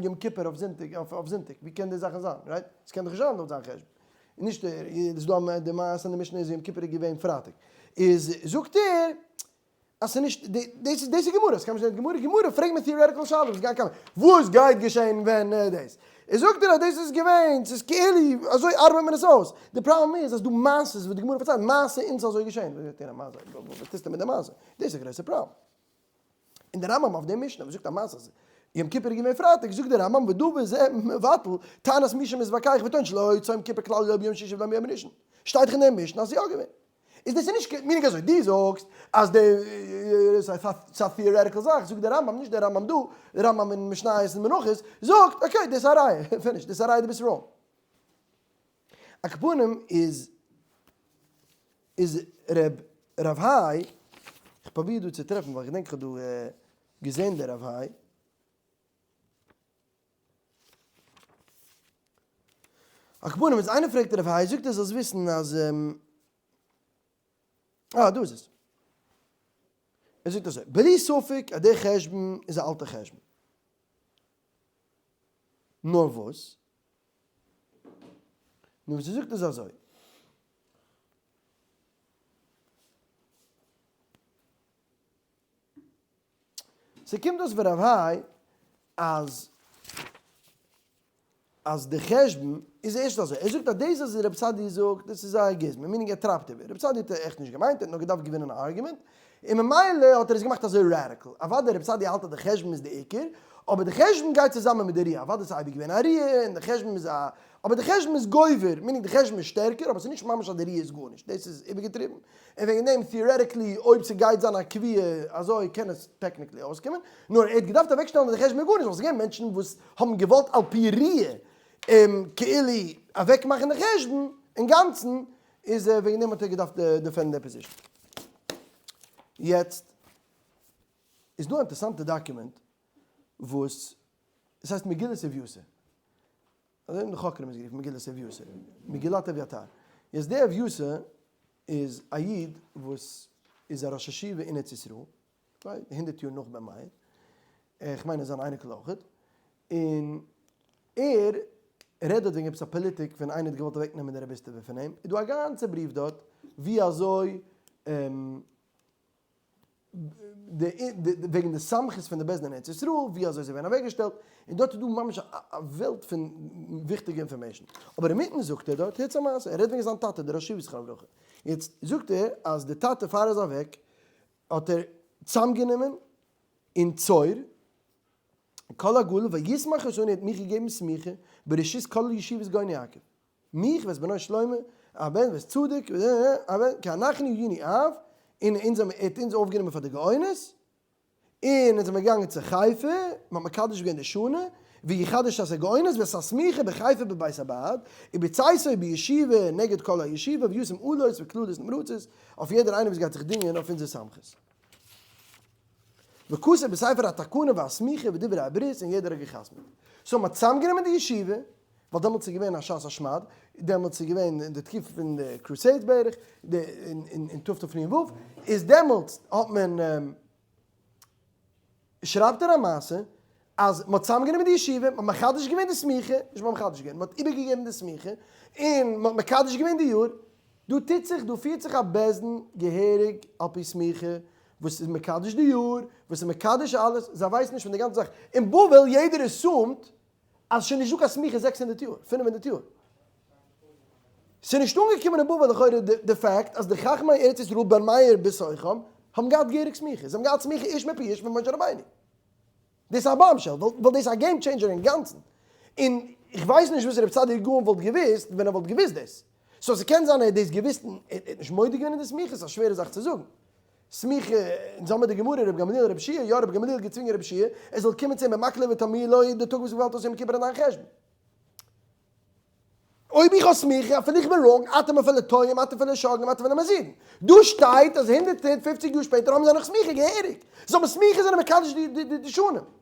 [SPEAKER 1] יום כיפור אויף זונטאג אויף זונטאג? ווי קען די זאכן זיין, right? ס'קען דאך נישט זיין לויט זיין חשבון. נישט איז דא די מעשה אין די משנה איז יום כיפור איז געווען פרייטאג. איז זאגט ער אז ס'איז נישט, דאס איז דאס איז גמרא, ס'קען נישט זיין גמרא, גמרא פרעגט מען theoretical שאלות וואס גייט קומען, וואס גייט געשען ווען דאס, איז זאגט ער אז דאס איז געווען, ס'איז כאילו, אזוי ארבעט מען עס אויס, די פראבלעם איז אז דא מעשות וואס די גמרא פארציילט, מעשה אונז אזוי געשען, וואס זאגט ער א מעשה, וואס טוסטו מיט די מעשה, דאס איז א גרויסע פראבלעם. און די רמב"ם אויף די משנה וואס זאגט א מעשה אז יום כיפור איז געווען פרייטאג, זאגט די רמב"ם ודבר זה מבטל טענת מי שמתווכח וטוען שלא היה צום כיפור כלל לא ביום שישי ולא ביום ראשון, שטייט דאך אין די משנה אז ס'איז יא געווען. איז דאס נישט meaning אזוי דו זאגסט אז די ס'איז א theoretical זאך, זאגט דער רמב"ם, נישט דער רמב"ם דא, דער רמב"ם אין משניות און מנחות זאגט okay דאס איז א ראיה, finish, דאס איז א ראיה דו ביסט wrong. על כל פנים איז איז רב רב האי, איך פרוביר דא צו טרעפן ווייל איך געדענק איך האב דא געזען דער רב האי. על כל פנים איז איינער פרעגט רב האי זאגט ער זאלסט וויסן אז. אה, דא איז עס. ער זאגט אזוי, בלי ספק אז דער חשבון איז א אלטע חשבון. נאר וואס? נאר וואס ער זאגט איז אזוי. ס'קומט אויס פון רב האי אז אז די חשבון איז ערשט אזוי, ער זאגט אז דאס אז רב סעדי' זאגט דאס איז א גוזמא, meaning ער טרייבט איבער, רב סעדי' האט עכט נישט געמיינט, ער האט נאר געדארפט געווינען א argument, און ממילא האט ער עס געמאכט אזוי radical, אוודאי רב סעדי' האלט אז די חשבון איז די עיקר, אבער די חשבון גייט צוזאמען מיט די ראיה, אוודאי ס'איז אייביג געווען א ראיה און די חשבון איז א, אבער די חשבון איז גובר, meaning די חשבון איז שטערקער, אבער ס'איז נישט ממש אז די ראיה איז גארנישט, דאס איז איבערגעטריבן, און וועגן דעם theoretically אויב ס'גייט זיין א קביעה אזוי קען עס technically אויסקומען, נאר ער האט געדארפט אוועקשטעלן אז די חשבון איז גארנישט ווייל ס'איז געווען מענטשן וואס האבן געוואלט על פי ראיה כאילו אוועקמאכן די חשבון אינגאנצן, איז וועגן דעם האט ער געדארפט defend ן די position. יעצט איז דא א אינטערסאנטע document וואס עס הייסט מגילת אביתר. אזוי האבן די חוקרים עס גערופן מגילת אביתר, מגילת אביתר. יעצט דער אביתר איז א איד וואס איז א ראש ישיבה אין ארץ ישראל, הונדערט יאר נאך בן מאיר, איך מיין ער איז אן אייניקל אויכעט, און ער רעדט דארט וועגן עפעס א פאליטיק ווען איינער האט געוואלט אוועק נעמען די רביסטעווע פון אים, איז דא א גאנצע בריוו דארט ווי אזוי וועגן די סמכות פון די בית דין אין ארץ ישראל, ווי אזוי זיי ווערן אוועקגעשטעלט, און דארט איז דא ממש א וועלט פון וויכטיגע information. אבער אינמיטן זאגט ער דארט, הערטס א מעשה, ער רעדט וועגן זיין טאטע דער ראש ישיבה זכרונו לברכה, יעצט זאגט ער אז די טאטע פאר ער איז אוועק האט ער צאמגענומען אין צור כל הגליל ויסמך אותנו ער האט מיך געגעבן סמיכה ברשות כל ישיבת גאון יעקב, מיך ואת בנו שלמה הבן ואת צדוק הבן כי אנחנו היינו אב, און אונז האבן ער האט אונז אויפגענומען פאר די גאונות, און אונז זעמיר געגאנגען צו חיפה, מען האט מקדש געווען די שנה, ויחדש את הגאונות ואת הסמיכה בחיפה בבית הבד, ובצאתו בישיבה נגד כל הישיבה וישם אלות וקללות נמרצות, אויף יעדער איינער וואס גייט זיך דינגען אויף אונזער סמכות. וכתב בספר התקנה והסמיכה ודברי הברית און יעדער האט געחתמעט. so מען האט צוזאמגענומען די ישיבה, ווייל דעמאלטס איז געווען א שעת השמד, דעמאלטס איז געווען אין די תקופה פון די crusades בערך, די אין תתנ"ו, איז דעמאלטס האט מען, שרייבט ער א מעשה, אז מען האט צוזאמגענומען די ישיבה, מען האט מחדש געווען די סמיכה, נישט מען האט מחדש געווען, מען האט איבערגעגעבן די סמיכה, און מען האט מקדש געווען די יאר, דא טוט זיך, דא פירט זיך א בית דין געהעריג על פי סמיכה, וואס איז מקדש די יאר, וואס איז מקדש אלעס, זיי ווייסן נישט פון די גאנצע זאך, אין בבל יעדער assume ט אז ס'איז נישט דא קיין סמיכה 600 יאר, 500 יאר. ס'איז נישט אנגעקומען אין בבל לכאורה די fact אז די חכמי ארץ ישראל בן מאיר בתוכם האבן געהאט געהעריג סמיכה, זיי האבן געהאט סמיכה איש מפי איש פון משה רבינו. דאס איז א bombshell, ווייל דאס איז א game changer אינגאנצן. און איך ווייס נישט וואס רבי סעדיה גאון וואלט געוואוסט ווען ער וואלט געוואוסט דאס. so ס'קען זיין ער האט דאס געוואוסט און ער האט נישט מודה געווען אין די סמיכה, ס'איז א שווערע זאך צו זאגן. סמיכה, אונז האמיר די גמרא רבי גמליאל רבי יהושע, יא רבי גמליאל האט געצווינגען רבי יהושע ער זאל קומען צו אים במקלו ותרמילו די טאג וואס מ'פאלט אויס יום כיפור אין דיין חשבון. אויב איך האב סמיכה אפילו איך בין wrong, אתם אפילו טועים, אתם אפילו שוגגים, אתם אפילו מזידים. דא שטייט אז 150 יאר שפעטער האבן זיי נאך סמיכה געהעריג. זיי האבן סמיכה זענען מקדש די שנים.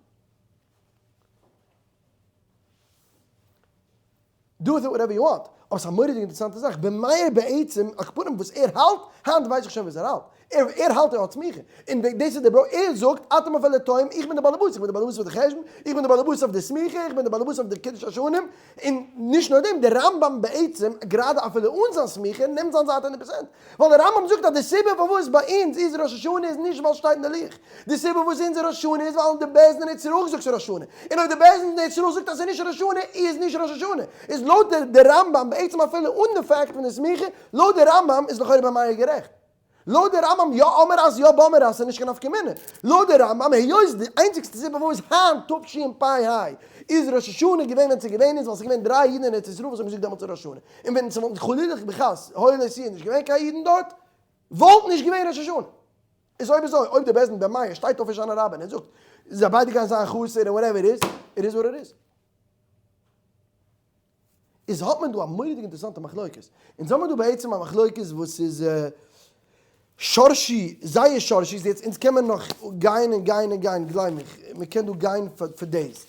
[SPEAKER 1] do with it whatever you want, אבער ס'איז א מורא'דיגע אינטערעסאנטע זאך, בן מאיר בעצם, על כל פנים וואס ער האלט, היינט ווייס איך שוין וואס ער האלט, ער ער האלט ער האט סמיכה, און דאס איז די בראו, ער זאגט, אתם אפילו טועים, איך בין די באלעבאס, איך בין די באלעבאס אויף די חשבון, איך בין די באלעבאס אויף די סמיכה, איך בין די באלעבאס אויף די קידוש השנים, און נישט נאר דעם, די רמב"ם בעצם, גראדע אפילו אן זיין סמיכה, נעמט זיין זייט הונדערט פראצענט, ווייל די רמב"ם זאגט אז די סיבה פארוואס ביי אונז איז ראש השנה איז נישט ווייל ס'שטייט אין די לוח, די סיבה וואס אונזער ראש השנה איז ווייל די בית דין אין ארץ ישראל זאגט ס'איז ראש השנה, און אויב די בית דין אין ארץ ישראל זאגט אז ס'איז נישט ראש השנה איז נישט ראש השנה, איז לויט די רמב"ם בעצם אפילו אן די fact פון די סמיכה, לויט די רמב"ם איז לכאורה בן מאיר גערעכט. לויט די רמב"ם יא אמר אז יא באמר אז ס'איז נישט קיין נפקא מינה. לויט די רמב"ם היות די איינציגסטע סיבה פארוואס היינט תשפ"ה איז ראש השנה געווען ווען ס'איז געווען איז ווייל ס'איז געווען דריי אידן אין ארץ ישראל וואס האבן געזאגט דעמאלטס איז ראש השנה, און ווען ס'וואלט חלילה וחס היה לא תהיה נישט געווען קיין אידן דארט וואלט נישט געווען ראש השנה. איז אויב אזוי, אויב דער בית דין בן מאיר שטייט אויף הושענא רבה און ער זאגט זיי ביידע גייען זיין חסר און whatever it is, it is what it is. איז האט מען דא א מורא'דיג אינטערעסאנטע מחלוקת. אונז האמיר דא בעצם א מחלוקת וואס איז שרשי, זייער שרשי, איז יעצט אונז קען מען נאך גיין און גיין און גיין, גלייב מיך, מען קען דא גיין פאר days.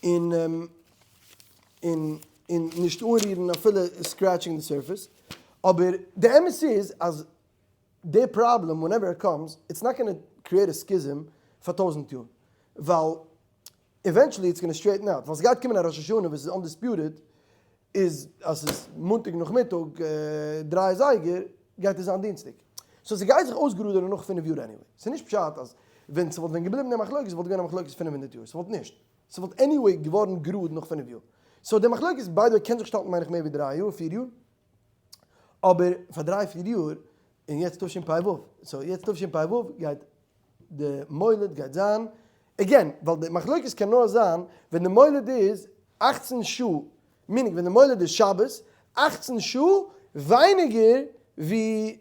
[SPEAKER 1] און און און נישט אנרירן אפילו scratching the surface. אבער די אמת איז אז די פראבלעם whenever it comes, it's not gonna create a schism פאר 1000 יאר, ווייל eventually it's gonna straighten out, ווייל ס'גייט קומען א ראש השנה וואס איז undisputed, איז אז ס'איז מאנטאג נאכמיטאג 3 אזייגער גייט עס זיין דינסטאג, so ס'גייט זיך אויסגראדערן נאך 5 יאר anyway, ס'איז נישט פשט אז ווען ס'וואלט ווען געבליבן די מחלוקת וואלט געווען א מחלוקת 500 יאר, ס'וואלט נישט, ס'וואלט anyway געווארן גראד נאך 5 יאר, so די מחלוקת by the way קען זיך שטאלטן מיין איך מער ווי 3 יאר 4 יאר, אבער פאר 3 4 יאר, און יעצט תשפ"ו, so יעצט תשפ"ו גייט די מולד גייט זיין, again, ווייל די מחלוקת קען נאר זיין ווען די מולד איז 18 שעה, meaning ווען די מולד איז שבת, 18 שעה ווייניגער ווי,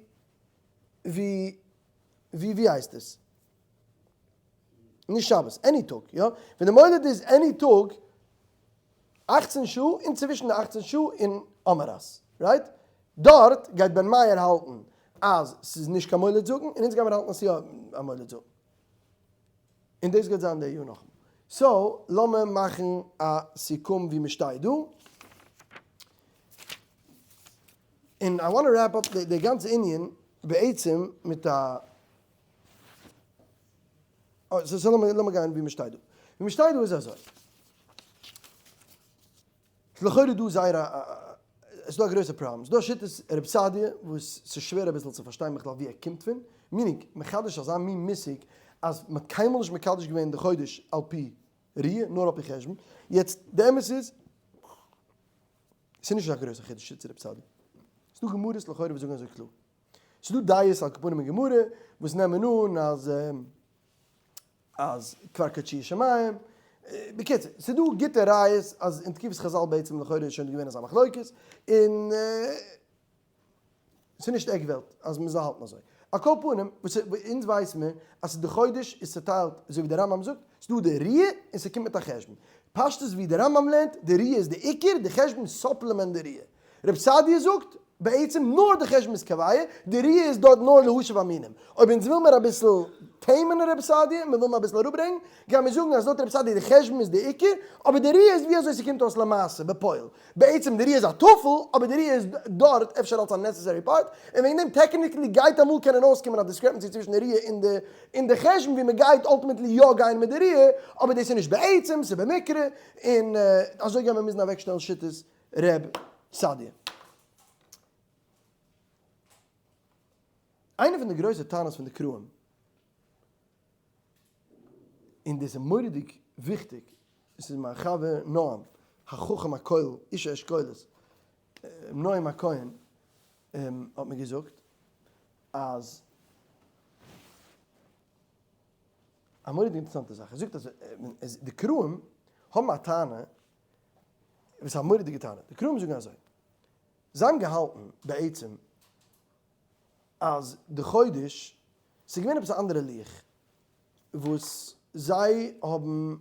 [SPEAKER 1] ווי, ווי, ווי הייסט עס? נישט שבת, any טאג, יא? ווען די מולד איז any טאג, 18 שעה, אינצווישן די 18 שעה אין אמעראס, right? דארט גייט בן מאיר האלטן אז ס'איז נישט קיין מולד זאגן, און אונז גיימיר האלטן אז ס'איז יא א מולד זאגן. און דאס גייט זיין די יאר נאכאמאל. so, לאמיר מאכן א סיכום ווי מ'שטייט דא. און I want wrap up די גאנצע ענין בעצם מיט א, so לאמיר גיין ווי מ'שטייט דא. ווי מ'שטייט דא איז אזוי. ס'איז לכאורה דא זייער א, עס איז דא א גרויסע פראבלעם. ס'איז דא א שיטת רב סעדיה וואס ס'איז שווער אביסל צו פארשטיין בכלל ווי ער קומט פון. meaning, מחדש אזא מין מושג אז מ'האט קיינמאל נישט מקדש געווען די חודש על פי ראיה, נאר על פי חשבון. יעצט, די אמת איז, ס'איז נישט אזא גרויסע חידוש שיטת רב סעדיה. ס'איז דא גמרות לכאורה וואס זאגן אזוי קלאר. ס'איז דא דעות על כל פנים אין גמרא וואס נעמען אן אז אז כבר קדשי שמים, בקיצור, ס'איז דא גוטע ראיות אז אין תקופת חז"ל בעצם לכאורה איז שוין געווען אזא מחלוקת, און ס'איז נישט עק וועלט אז מ'זאל האלטן אזוי. על כל פנים, וואס אונז ווייס מיר אז די חודש איז צוטיילט אזוי ווי דער רמב"ם זאגט, ס'איז דא די ראיה און ס'קומט מיט א חשבון. פשטות ווי דער רמב"ם לערנט, די ראיה איז די עיקר, די חשבון supplement די ראיה. רב סעדיה זאגט, בעצם נאר די חשבון איז קובע, די ראיה איז דארט נאר להשיב המינים. אויב אונז וויל מיר אביסל tame ען רב סעדיה, מיר ווילן אביסל אראפברענגן, גייען מיר זאגן אז לויט רב סעדיה די חשבון איז די עיקר, אבער די ראיה איז ווי אזוי ס'קומט אויס למעשה, בפועל. בעצם די ראיה איז א טפל, אבער די ראיה איז דארט אפשר אלס א necessary part, און וועגן דעם technically גייט אמאל קענען אויסקומען א discrepancy צווישן די ראיה און די און די חשבון ווי מ'גייט ultimately יא גיין מיט די ראיה, אבער דאס איז נישט בעצם, ס'איז במקרה, און אזוי גייען מיר מוזן אוועקשטעלן שיטות ר' סעדיה. איינע פון די גרויסע טענות פון די קראים, און דאס איז מורא'דיג וויכטיג, עס איז מיין חבר נועם, החכם הכולל, איש האשכולות, נועם הכהן, האט מיר געזאגט אז א מורא'דיג אינטערעסאנטע זאך, ער זאגט אז די קראים האבן א טענה, וואס איז א מורא'דיגע טענה, די קראים זאגן אזוי, זיי האבן געהאלטן בעצם אז די חודש, ס'איז געווען עפעס א אנדערע לוח וואס זיי האבן,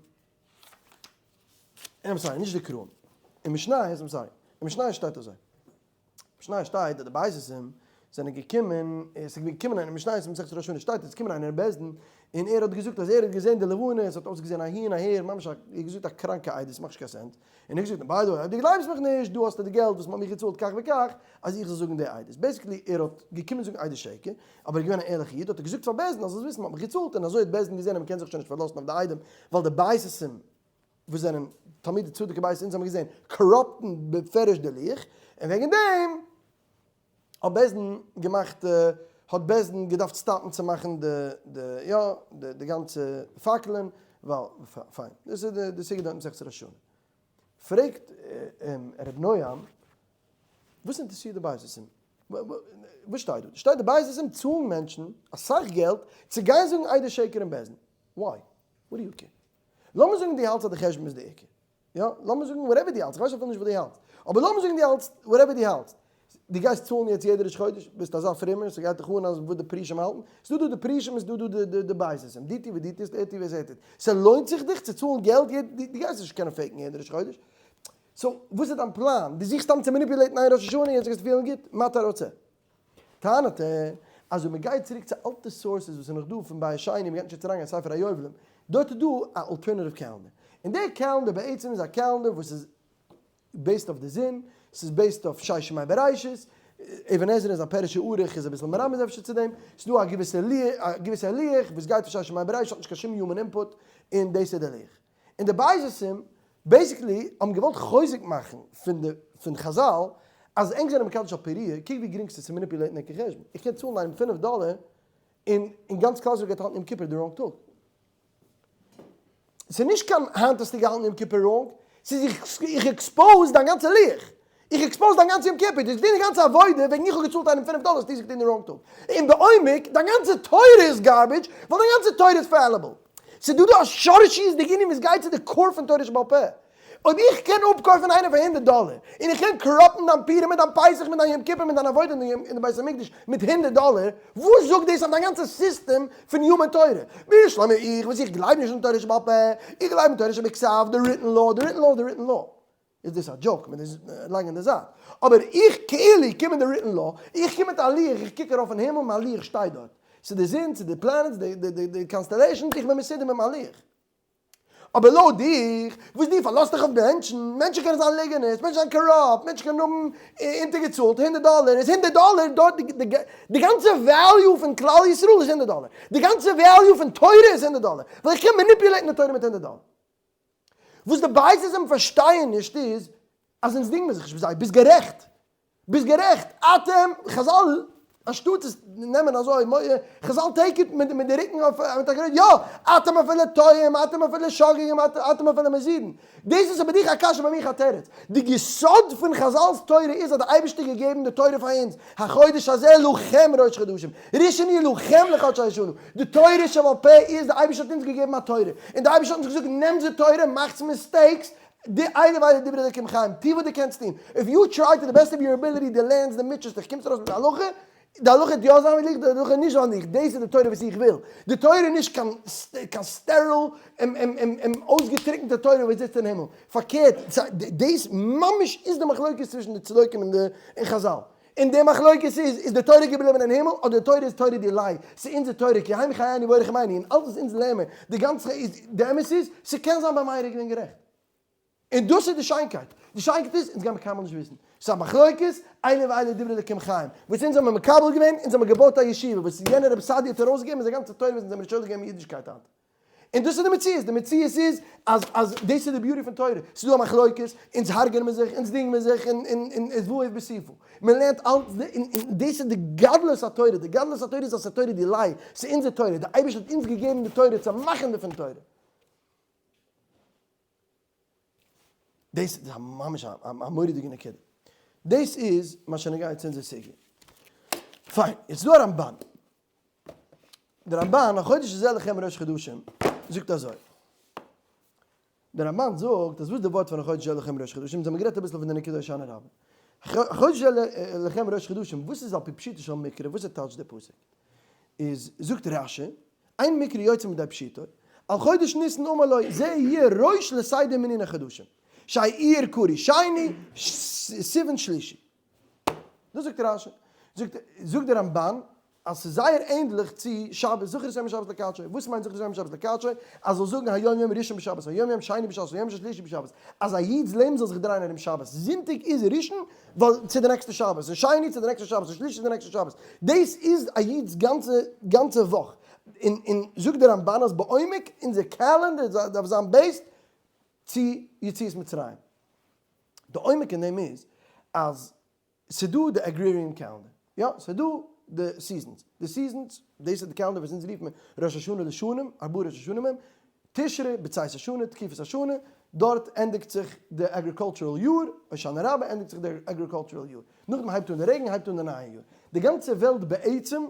[SPEAKER 1] I'm sorry, נישט די קראים, אין משניות, I'm sorry, אין משניות שטייט אזוי, משניות שטייט אז די בייתוסים זענען געקומען, עס איז געקומען אין משניות מסכת ראש השנה שטייט עס איז געקומען איינער אין בית דין און ער האט געזאגט אז ער האט געזען די לבנה, עס האט אויסגעזען אהין אהער, ממש א, ער האט געזאגט א קראנקע עדות, ס'מאכט נישט קיין sense, און ער האט געזאגט by the way אויב דו גלייבסט מיך נישט, דא האסטו די געלט וואס מ'האט מיך געצאלט כך וכך, אז איך זאל זאגן די עדות. basically ער האט געקומען זאגן עדות שקר, אבער ער איז געווען א ערליכע איד, האט ער געזאגט פאר בית דין אז זאלסט וויסן מ'האט מיך געצאלט, און אזוי האט בית דין געזען אז מ'קען זיך שוין נישט פארלאזן אויף די עדים, ווייל די בייתוסים וואס זענען תלמידי צדוק ובית אונז האבן געזען corrupt ן בפירוש די לוח, און וועגן דעם האט בית דין געמאכט האט בית דין געדארפט stop ן צו מאכן די די יא די די גאנצע פאקלען, ווייל פיין דאס איז די סוגיא דארט אין מסכת ראש השנה. פרעגט אים ר' נועם, וואס אינטערעסירט די בייתוסים? וואס שטייט דא? שטייט די בייתוסים צאלן מענטשן אסאך געלט צו גיין זאגן עדות שקר אין בית דין. Why? What do you care? לאמיר זאגן דו האלטסט אז די חשבון איז די עיקר, יא, לאמיר זאגן whatever דו האלטסט, איך ווייס אפילו נישט וואס דו האלטסט, אבער לאמיר זאגן דו האלטסט whatever דו האלטסט, דו גייסט צאלן יעצט יעדע ראש חודש, ביסט אזא פרומער, ס'גייט דיך אן אז וואס די פרושים האלטן, ס'דא דא די פרושים און ס'דא דא די בייתוסים, דו טו וואס דו טוסט, ער טו וואס ער טוט, ס'לוינט זיך דיך צו צאלן געלט יעדע, דו גייסט נישט קענען fake ן יעדע ראש חודש, so וואס איז דיין פלאן? דו זוכסט סתם צו manipulate ן איין ראש השנה יעצט גייסטו פילן גוט? מה אתה רוצה? טענה'ט ער אז אויב מ'גייט צוריק צו אלטע sources וואס איז נאך דא פון בית שני, מ'גייט נישט יעצט אריינגיין אין ספר היובלים, דארט איז דא א alternative calendar, און דער calendar בעצם איז א calendar וואס איז based אויף די זון, ס'איז based אויף שש ימי בראשית. אבן עזרא אין זיין פירוש הערוך איז אביסל מרמז אפשר צו דעם, ס'איז דא א געוויסע א געוויסע לוח וואס גייט פון ששת ימי בראשית האט נישט קיין שום human input און דאס איז די לוח. און די בייתוסים basically האבן געוואלט חוזק מאכן פון די פון חזל אז ענק זענען מקדש על פי ראיה, קוק ווי גרינג ס'איז צו manipulate ן ענקער חשבון, איך קען צאלן איינעם פינף דאלער און און גאנץ כלל ישראל גייט האלטן יום כיפור די wrong טאג. ס'איז נישט קיין היינט האסטו געהאלטן יום כיפור wrong, ס'איז איך איך expose דיין גאנצע לוח, איך expose דיין גאנצע יום כיפור, דו האסט געטון די גאנצע עבודה וועגן איך האב געצאלט איינעם פינף דאלער האסטו עס געטון די wrong טאג, און בעומק דיין גאנצע תורה איז garbage ווייל דיין גאנצע תורה איז fallible. ס'איז דא דא א שורשיות'דיג ענין וואס גייט צו די core פון תורה שבעל פה. אויב איך קען אפקויפן איינעם פאר הונדערט דאלער, און איך קען corrupt ן דיין פורים מיט דיין פסח מיט דיין יום כיפור מיט דיין עבודה אין די בית המקדש מיט הונדערט דאלער, וואס זאגט דאס אויף דיין גאנצע סיסטעם פון human תורה? בשלמא איך וואס איך גלייב נישט אין תורה שבעל פה, איך גלייב אין תורה שבכתב, די written law, די written law איז די written law. איז דאס א joke, מען דאס לייגן אין די זייט. אבער איך כאילו קום אין די written law, איך קום מיט א לוח, איך קוק ארויף אין הימל, מיין לוח שטייט דארט. ס'איז די זון, ס'איז די planets, די constellations, איך בין מסודר מיט מיין לוח. אבער לויט דיך, וואס דו פארלאזט דיך אויף מענטשן, מענטשן קענען זיין ליגענערס, מענטשן זענען corrupt, מענטשן קענען האבן אונטערגעצאלט הונדערט דאלער, איז הונדערט דאלער דארט די גאנצע value פון כלל ישראל איז הונדערט דאלער, די גאנצע value פון תורה איז הונדערט דאלער, ווייל איך קען manipulate ן די תורה מיט הונדערט דאלער. וואס די בייתוסים פארשטייען נישט איז אז אונז דינגן מיר זיך נישט מיט זיי, ביסט גערעכט, ביסט גערעכט, אתם, חזל, אנשטאט עס נעמען אזוי, חזל take it מיט די רוקן אויף, מיט א גרעד, יא, אתם אפילו טועים, אתם אפילו שוגגים, אתם אפילו מזידין. דאס איז ביי דיך א קשיא ביי מיך א תירוץ. די יסוד פון חזל'ס תורה איז אז די אייבערשטער געגעבן די תורה פאר אונז, החודש הזה לכם ראש חדשים, ראשון יהיה לכם לחדשי השנה, די תורה שבעל פה איז די אייבערשטער האט אונז געגעבן א תורה, און די אייבערשטער האט אונז געזאגט נעמטס די תורה, מאכטס mistakes, די אלה ואלה דברי אלקים חיים, טו וואס דו קענסט טון, if you try to the best of your ability, דו לערנסט, דו מוטשעסט דיך, קומסט ארויס מיט א הלכה, די הלכה וועט יא זיין ווי ליכט, די הלכה נישט זיין ליכט, דאס איז די תורה וואס איך וויל, די תורה איז נישט קיין קיין sterile און אויסגעטריקענטע תורה וואס זיצט אין הימל, פארקערט, דאס ממש איז די מחלוקת צווישן די צדוקים און די חזל, און די מחלוקת איז, איז די תורה געבליבן אין הימל אדער די תורה איז תורה דיליה, ס'איז אונזער תורה, כי הם חיינו ואורך ימינו, און אלץ וואס אונז לערנען, די גאנצע איז, די אמת איז, ס'קען זיין ביי מאיר איז געווען גערעכט. און דאס איז די שיינקייט. די שיינקייט איז, אונז גיימער קיינמאל נישט וויסן. ס'איז א מחלוקת, אלה ואלה דברי אלקים חיים. וואס אונז האבן מקבל געווען, אונז האבן געבויט א ישיבה, וואס יענער רבי סעדיה האט ארויסגעגעבן איז א גאנצע תורה וואס אונז זעמיר שולדיג געווען אין אידישקייט היינט. און דאס איז די מציאות, די מציאות איז אז אז דאס איז די beauty פון תורה, ס'איז דא א מחלוקת, אונז הרג'נען מיר זיך, אונז דינגען מיר זיך, און און און איז והוא בסופו. מען לערנט אלץ די, און און דאס איז די גדלות התורה, די גדלות התורה איז אז ס'איז תורה דיליה, ס'איז אונזער תורה, די אייבערשטער האט אונז געגעבן די תורה צו מאכן דערפון תורה. דאס איז ממש א מורא'דיגע נקודה. דאס איז מה שנוגע צו אונזער סוגיא. פיין, יעצט דא א רמבן. דער רמבן, החודש הזה לכם ראש חדשים, זאגט אזוי. דער רמבן זאגט אז וואס איז די ווארט פון החודש הזה לכם ראש חדשים? אונז האבן גערעדט אביסל פון די נקודה הושענא רבה. החודש הזה לכם ראש חדשים, וואס איז על פי פשוטו של מקרא, וואס איז טייטש דער פסוק? איז זאגט רשי, אין מקרא יוצא מידי פשוטו, על חודש ניסן אמר לו, זה יהיה ראש לסדר מנין החדשים, שהאי אייר קרוי שני, סיוון שלישי. דאס זאגט רשי. זאגט זאגט דער רמבן אז ס'איז זייער ענדליך צו שבת זכור את יום השבת לקדשו. וואס מיינט זכור את יום השבת לקדשו? אז זאל זאגן היום יום ראשון בשבת, היום יום שני בשבת, היום יום שלישי בשבת. אז א איד'ס לעבן זאל זיך דרייען ארום שבת. זונטאג איז ראשון ווייל צו די נעקסטע שבת, און שני צו די נעקסטע שבת, און שלישי צו די נעקסטע שבת. דאס איז א איד'ס גאנצע גאנצע וואך. און און זאגט דער רמבן אז בעומק אונזער calendar דארף זיין based צו יציאת מצרים. די עומק אין דעם איז אז ס'דא די agrarian calendar, יא, ס'דא די seasons, די seasons, דאס איז די calendar וואס אונז רופן ראש השנה לשנים, ארבעה ראש השנים הם, תשרי, בצאת השנה, תקופת השנה, דארט ענדיגט זיך די agricultural יאר, הושענא רבה ענדיגט זיך די agricultural יאר, נאכדעם הייבט אן די רעגן, הייבט אן די נייע יאר. די גאנצע וועלט בעצם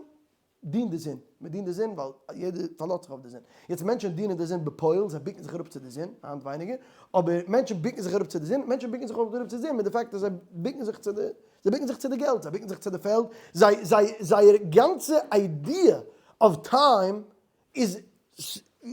[SPEAKER 1] דינט די זון, מען דינט די זון ווייל יעדער פארלאזט זיך אויף די זון, יעצט מענטשן דינען די זון בפועל, זיי בוקן זיך אראפ צו די זון, היינט ווייניגער, אבער מענטשן בוקן זיך אראפ צו די זון, מענטשן בוקן זיך אויך אראפ צו די זון מיט די פאקט אז זיי בוקן זיך צו די, זיי בוקן זיך צו די געלט, זיי בוקן זיך צו די פעלד, זיי, זיי, זייער גאנצע idea of time איז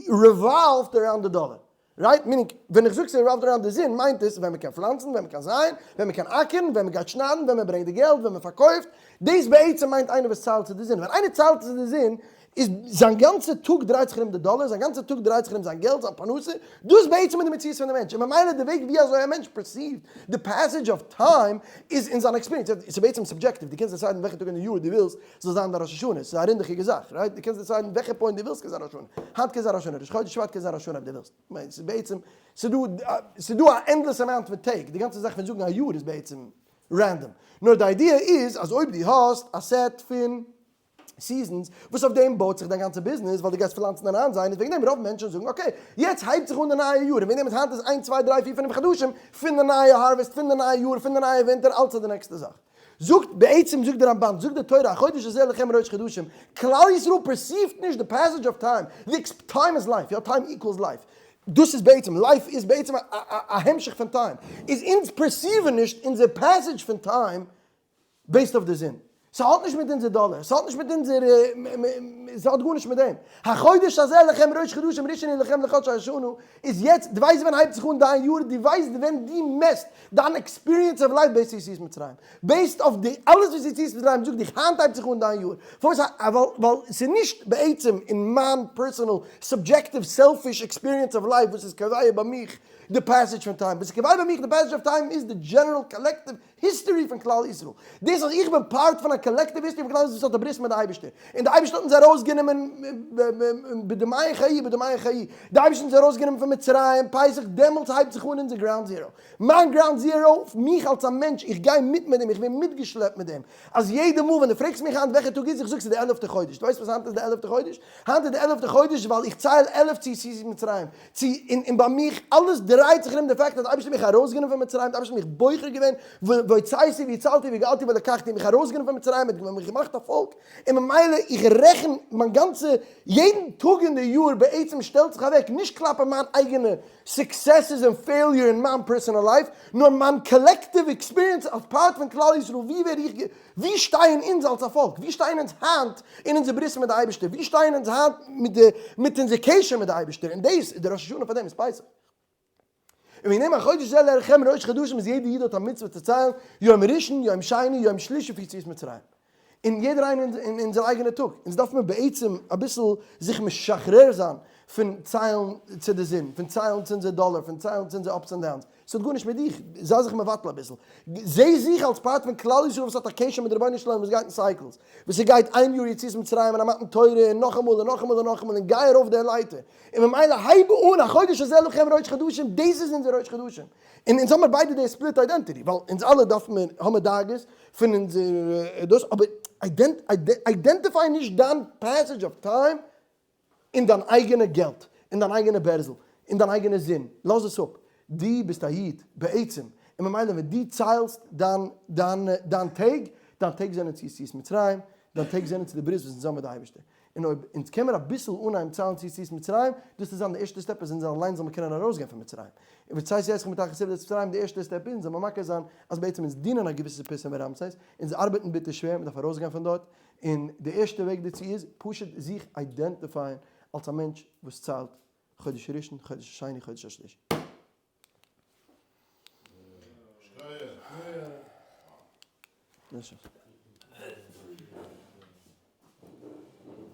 [SPEAKER 1] revolved around די דאלער. Right? Meaning, ווען איך זאג ס'איז revolved around די זון, מיינט עס ווען מ'קען פלאנצן, ווען מ'קען זייען, ווען מ'קען אקערן, ווען מ'גייט שניידן, ווען מ'ברענגט די געלט, ווען מ'פארקויפט. דאס בעצם מיינט איינער וואס ציילט צו די זון. ווען איינער ציילט צו די זון, איז זיין גאנצע טאג דרייט זיך ארום די דאלער, זיין גאנצע טאג דרייט זיך ארום זיין געלט, זיין פרנסה, דאס בעצם איז די מציאות פון די מענטש, און ממילא די וועג ווי אזוי א מענטש perceive ט די passage of time איז אין זיין experience, ס'איז בעצם subjective, דו קענסט decide ן וועלכע טאג אין די יאר דו ווילסט זאל זיין דיין ראש השנה, ס'איז א רינדעכיגע זאך, right? דו קענסט decide ן וועלכע point דו ווילסט קען זיין ראש השנה, היינט קען זיין ראש השנה, ראש חודש שבט קען זיין ראש השנה אויב דו ווילסט, כ'מיין ס'איז בעצם, ס'איז דא, ס'איז דא א endless amount פון טעג, די גאנצע זאך פון זאגן א יאר איז בעצם random, נאר די idea איז אז אויב דו האסט א set פון seasons, וואס אויף דעם בויט זיך דיין גאנצע ביזנעס, ווייל דו גייסט פלאנצן און איינזייען, איז וועגן דעם רוב מענטשן זאגן okay, יעצט הייבט זיך אן די נייע יאר, און וועגן דעם איז היינט איז איינס צוויי דריי פיר פינף חדשים פון די נייע harvest, פון די נייע יאר, פון די נייע ווינטער, אלץ איז די נעקסטע זאך. זאגט, בעצם זאגט די רמב"ן, זאגט די תורה, החודש הזה לכם ראש חדשים, כלל ישראל perceive ט נישט די passage of time, די time איז life, יא time equals life, דאס איז בעצם, life איז בעצם א המשך פון time, איז אונז perceive ן נישט אונזער passage פון time based אויף די זון. ס'האט נישט מיט אונזער דאלער, ס'האט נישט מיט אונזער, ס'האט גארנישט מיט דעם. החודש הזה לכם ראש חדשים ראשון הוא לכם לחדשי השנה איז יעצט, דו ווייסט ווען הייבט זיך אן דיין יאר, דו ווייסט ווען דו מעסט דיין experience of life based יציאת מצרים, based אויף די אלעס וואס יציאת מצרים זאגט דיך, היינט הייבט זיך אן דיין יאר. פארוואס? ווייל ווייל ס'איז נישט בעצם אין מיין personal subjective selfish experience of life וואס איז קובע ביי מיך די passage פון time, וואס איז קובע ביי מיך די passage of time איז די general collective history פון כלל ישראל. דאס אז איך בין part פון א collective history פון כלל ישראל וואס האט א ברית מיט די אייבערשטער, און די אייבערשטער האט אונז ארויסגענומען בדמייך חיי בדמייך חיי, די אייבערשטער האט אונז ארויסגענומען פון מצרים פסח, דעמאלטס הייבט זיך אן אונזער ground zero. מיין ground zero, מיך אלס א מענטש, איך גיי מיט מיט דעם, איך ווער מיטגעשלעפט מיט דעם, אז יעדע מאל ווען דו פרעגסט מיך היינט וועלכע טאג איז, איך זאג ס'איז די עלעפטע חודש. דו ווייסט וואס היינט איז די עלעפטע חודש? היינט איז די עלעפטע חודש ווייל איך צייל 11 צו יציאת מצרים, צו און און ביי מיך אלעס דרייט זיך ארום די fact אז די אייבערשטער האט מיך ארויסגענומען פון מצרים, די אייבערשטער האט מיך בוחר געווען, והוצאתי והצלתי וגאלתי ולקחתי, מיך ארויסגענומען פון מצרים, האט מיך געמאכט א פאלק, און ממילא איך רעכן מיין גאנצע יעדן טאג אין די יאר בעצם שטעלט זיך אוועק נישט כלפי מיין אייגענע successes און failure אין מיין personal life, נאר מיין collective experience אלס part פון כלל ישראל, ווי ווער איך ווי שטייען אונז אלס א פאלק? ווי שטייען אונז היינט אין אונזער ברית מיט די אייבערשטער? ווי שטייען אונז היינט מיט די מיט אונזער קשר מיט די אייבערשטער? און דאס איז די ראש השנה פאר דעם איז פסח. און וועגן דעם החודש הזה לכם ראש חדשים איז יעדע איד האט א מצוה צו ציילן יום ראשון יום שני יום שלישי פון יציאת מצרים. און יעדער איינער אין אונזער אייגענע טאג. אונז דארף מען בעצם אביסל זיך משחרר זיין פון ציילן צו די זון, פון ציילן צו אונזער דאלער, פון ציילן צו אונזער ups and downs. ס'האט גארנישט מיט דיך, זיי זיך מבטל אביסל. זע זיך אלס part פון כלל ישראל וואס האט א קשר מיט רבונו של עולם וואס גייט אין cycles, וואס ס'גייט איין יאר יציאת מצרים און א מתן תורה און נאכאמאל און נאכאמאל און נאכאמאל און גיי ארויף די לייטער. און ממילא הייב אן החודש הזה לכם ראש חדשים, דאס איז אונזער ראש חדשים. און אונז האמיר ביידע די split identity, ווייל אונז אלע דארף מיר, האמיר דאגות פון אונזער דאס, אבער identify נישט דיין passage of time אין דיין אייגענע געלט, אין דיין אייגענע בערזל, אין דיין אייגענע זון, לאז עס אפ, דו ביסט א איד בעצם, און ממילא ווען דו ציילסט דיין דיין דיין טעג, דיין טעג זענען צו יציאת מצרים, דיין טעג זענען צו די ברית וואס אונז האבן מיט די אייבערשטער, און אויב אונז קען מיר אביסל אנהייבן ציילן צו יציאת מצרים, דאס וועט זיין די ערשטע step אז אונז אליין זאל מיר קענען ארויסגיין פון מצרים, און והוצאתי אתכם מתחת סבלות מצרים, די ערשטע step איז אונז זאל מיר מכיר זיין אז בעצם אונז דינען א געוויסע פיתום ורעמסס, אונז ארבעטן ביטער שווער, מען דארף ארויסגיין פון דארט, און די ערשטע וועג דערצו איז פשוט זיך identify ען אלס א מענטש וואס ציילט חודש ראשון, חודש השני, חודש השלישי.
[SPEAKER 2] שכוח.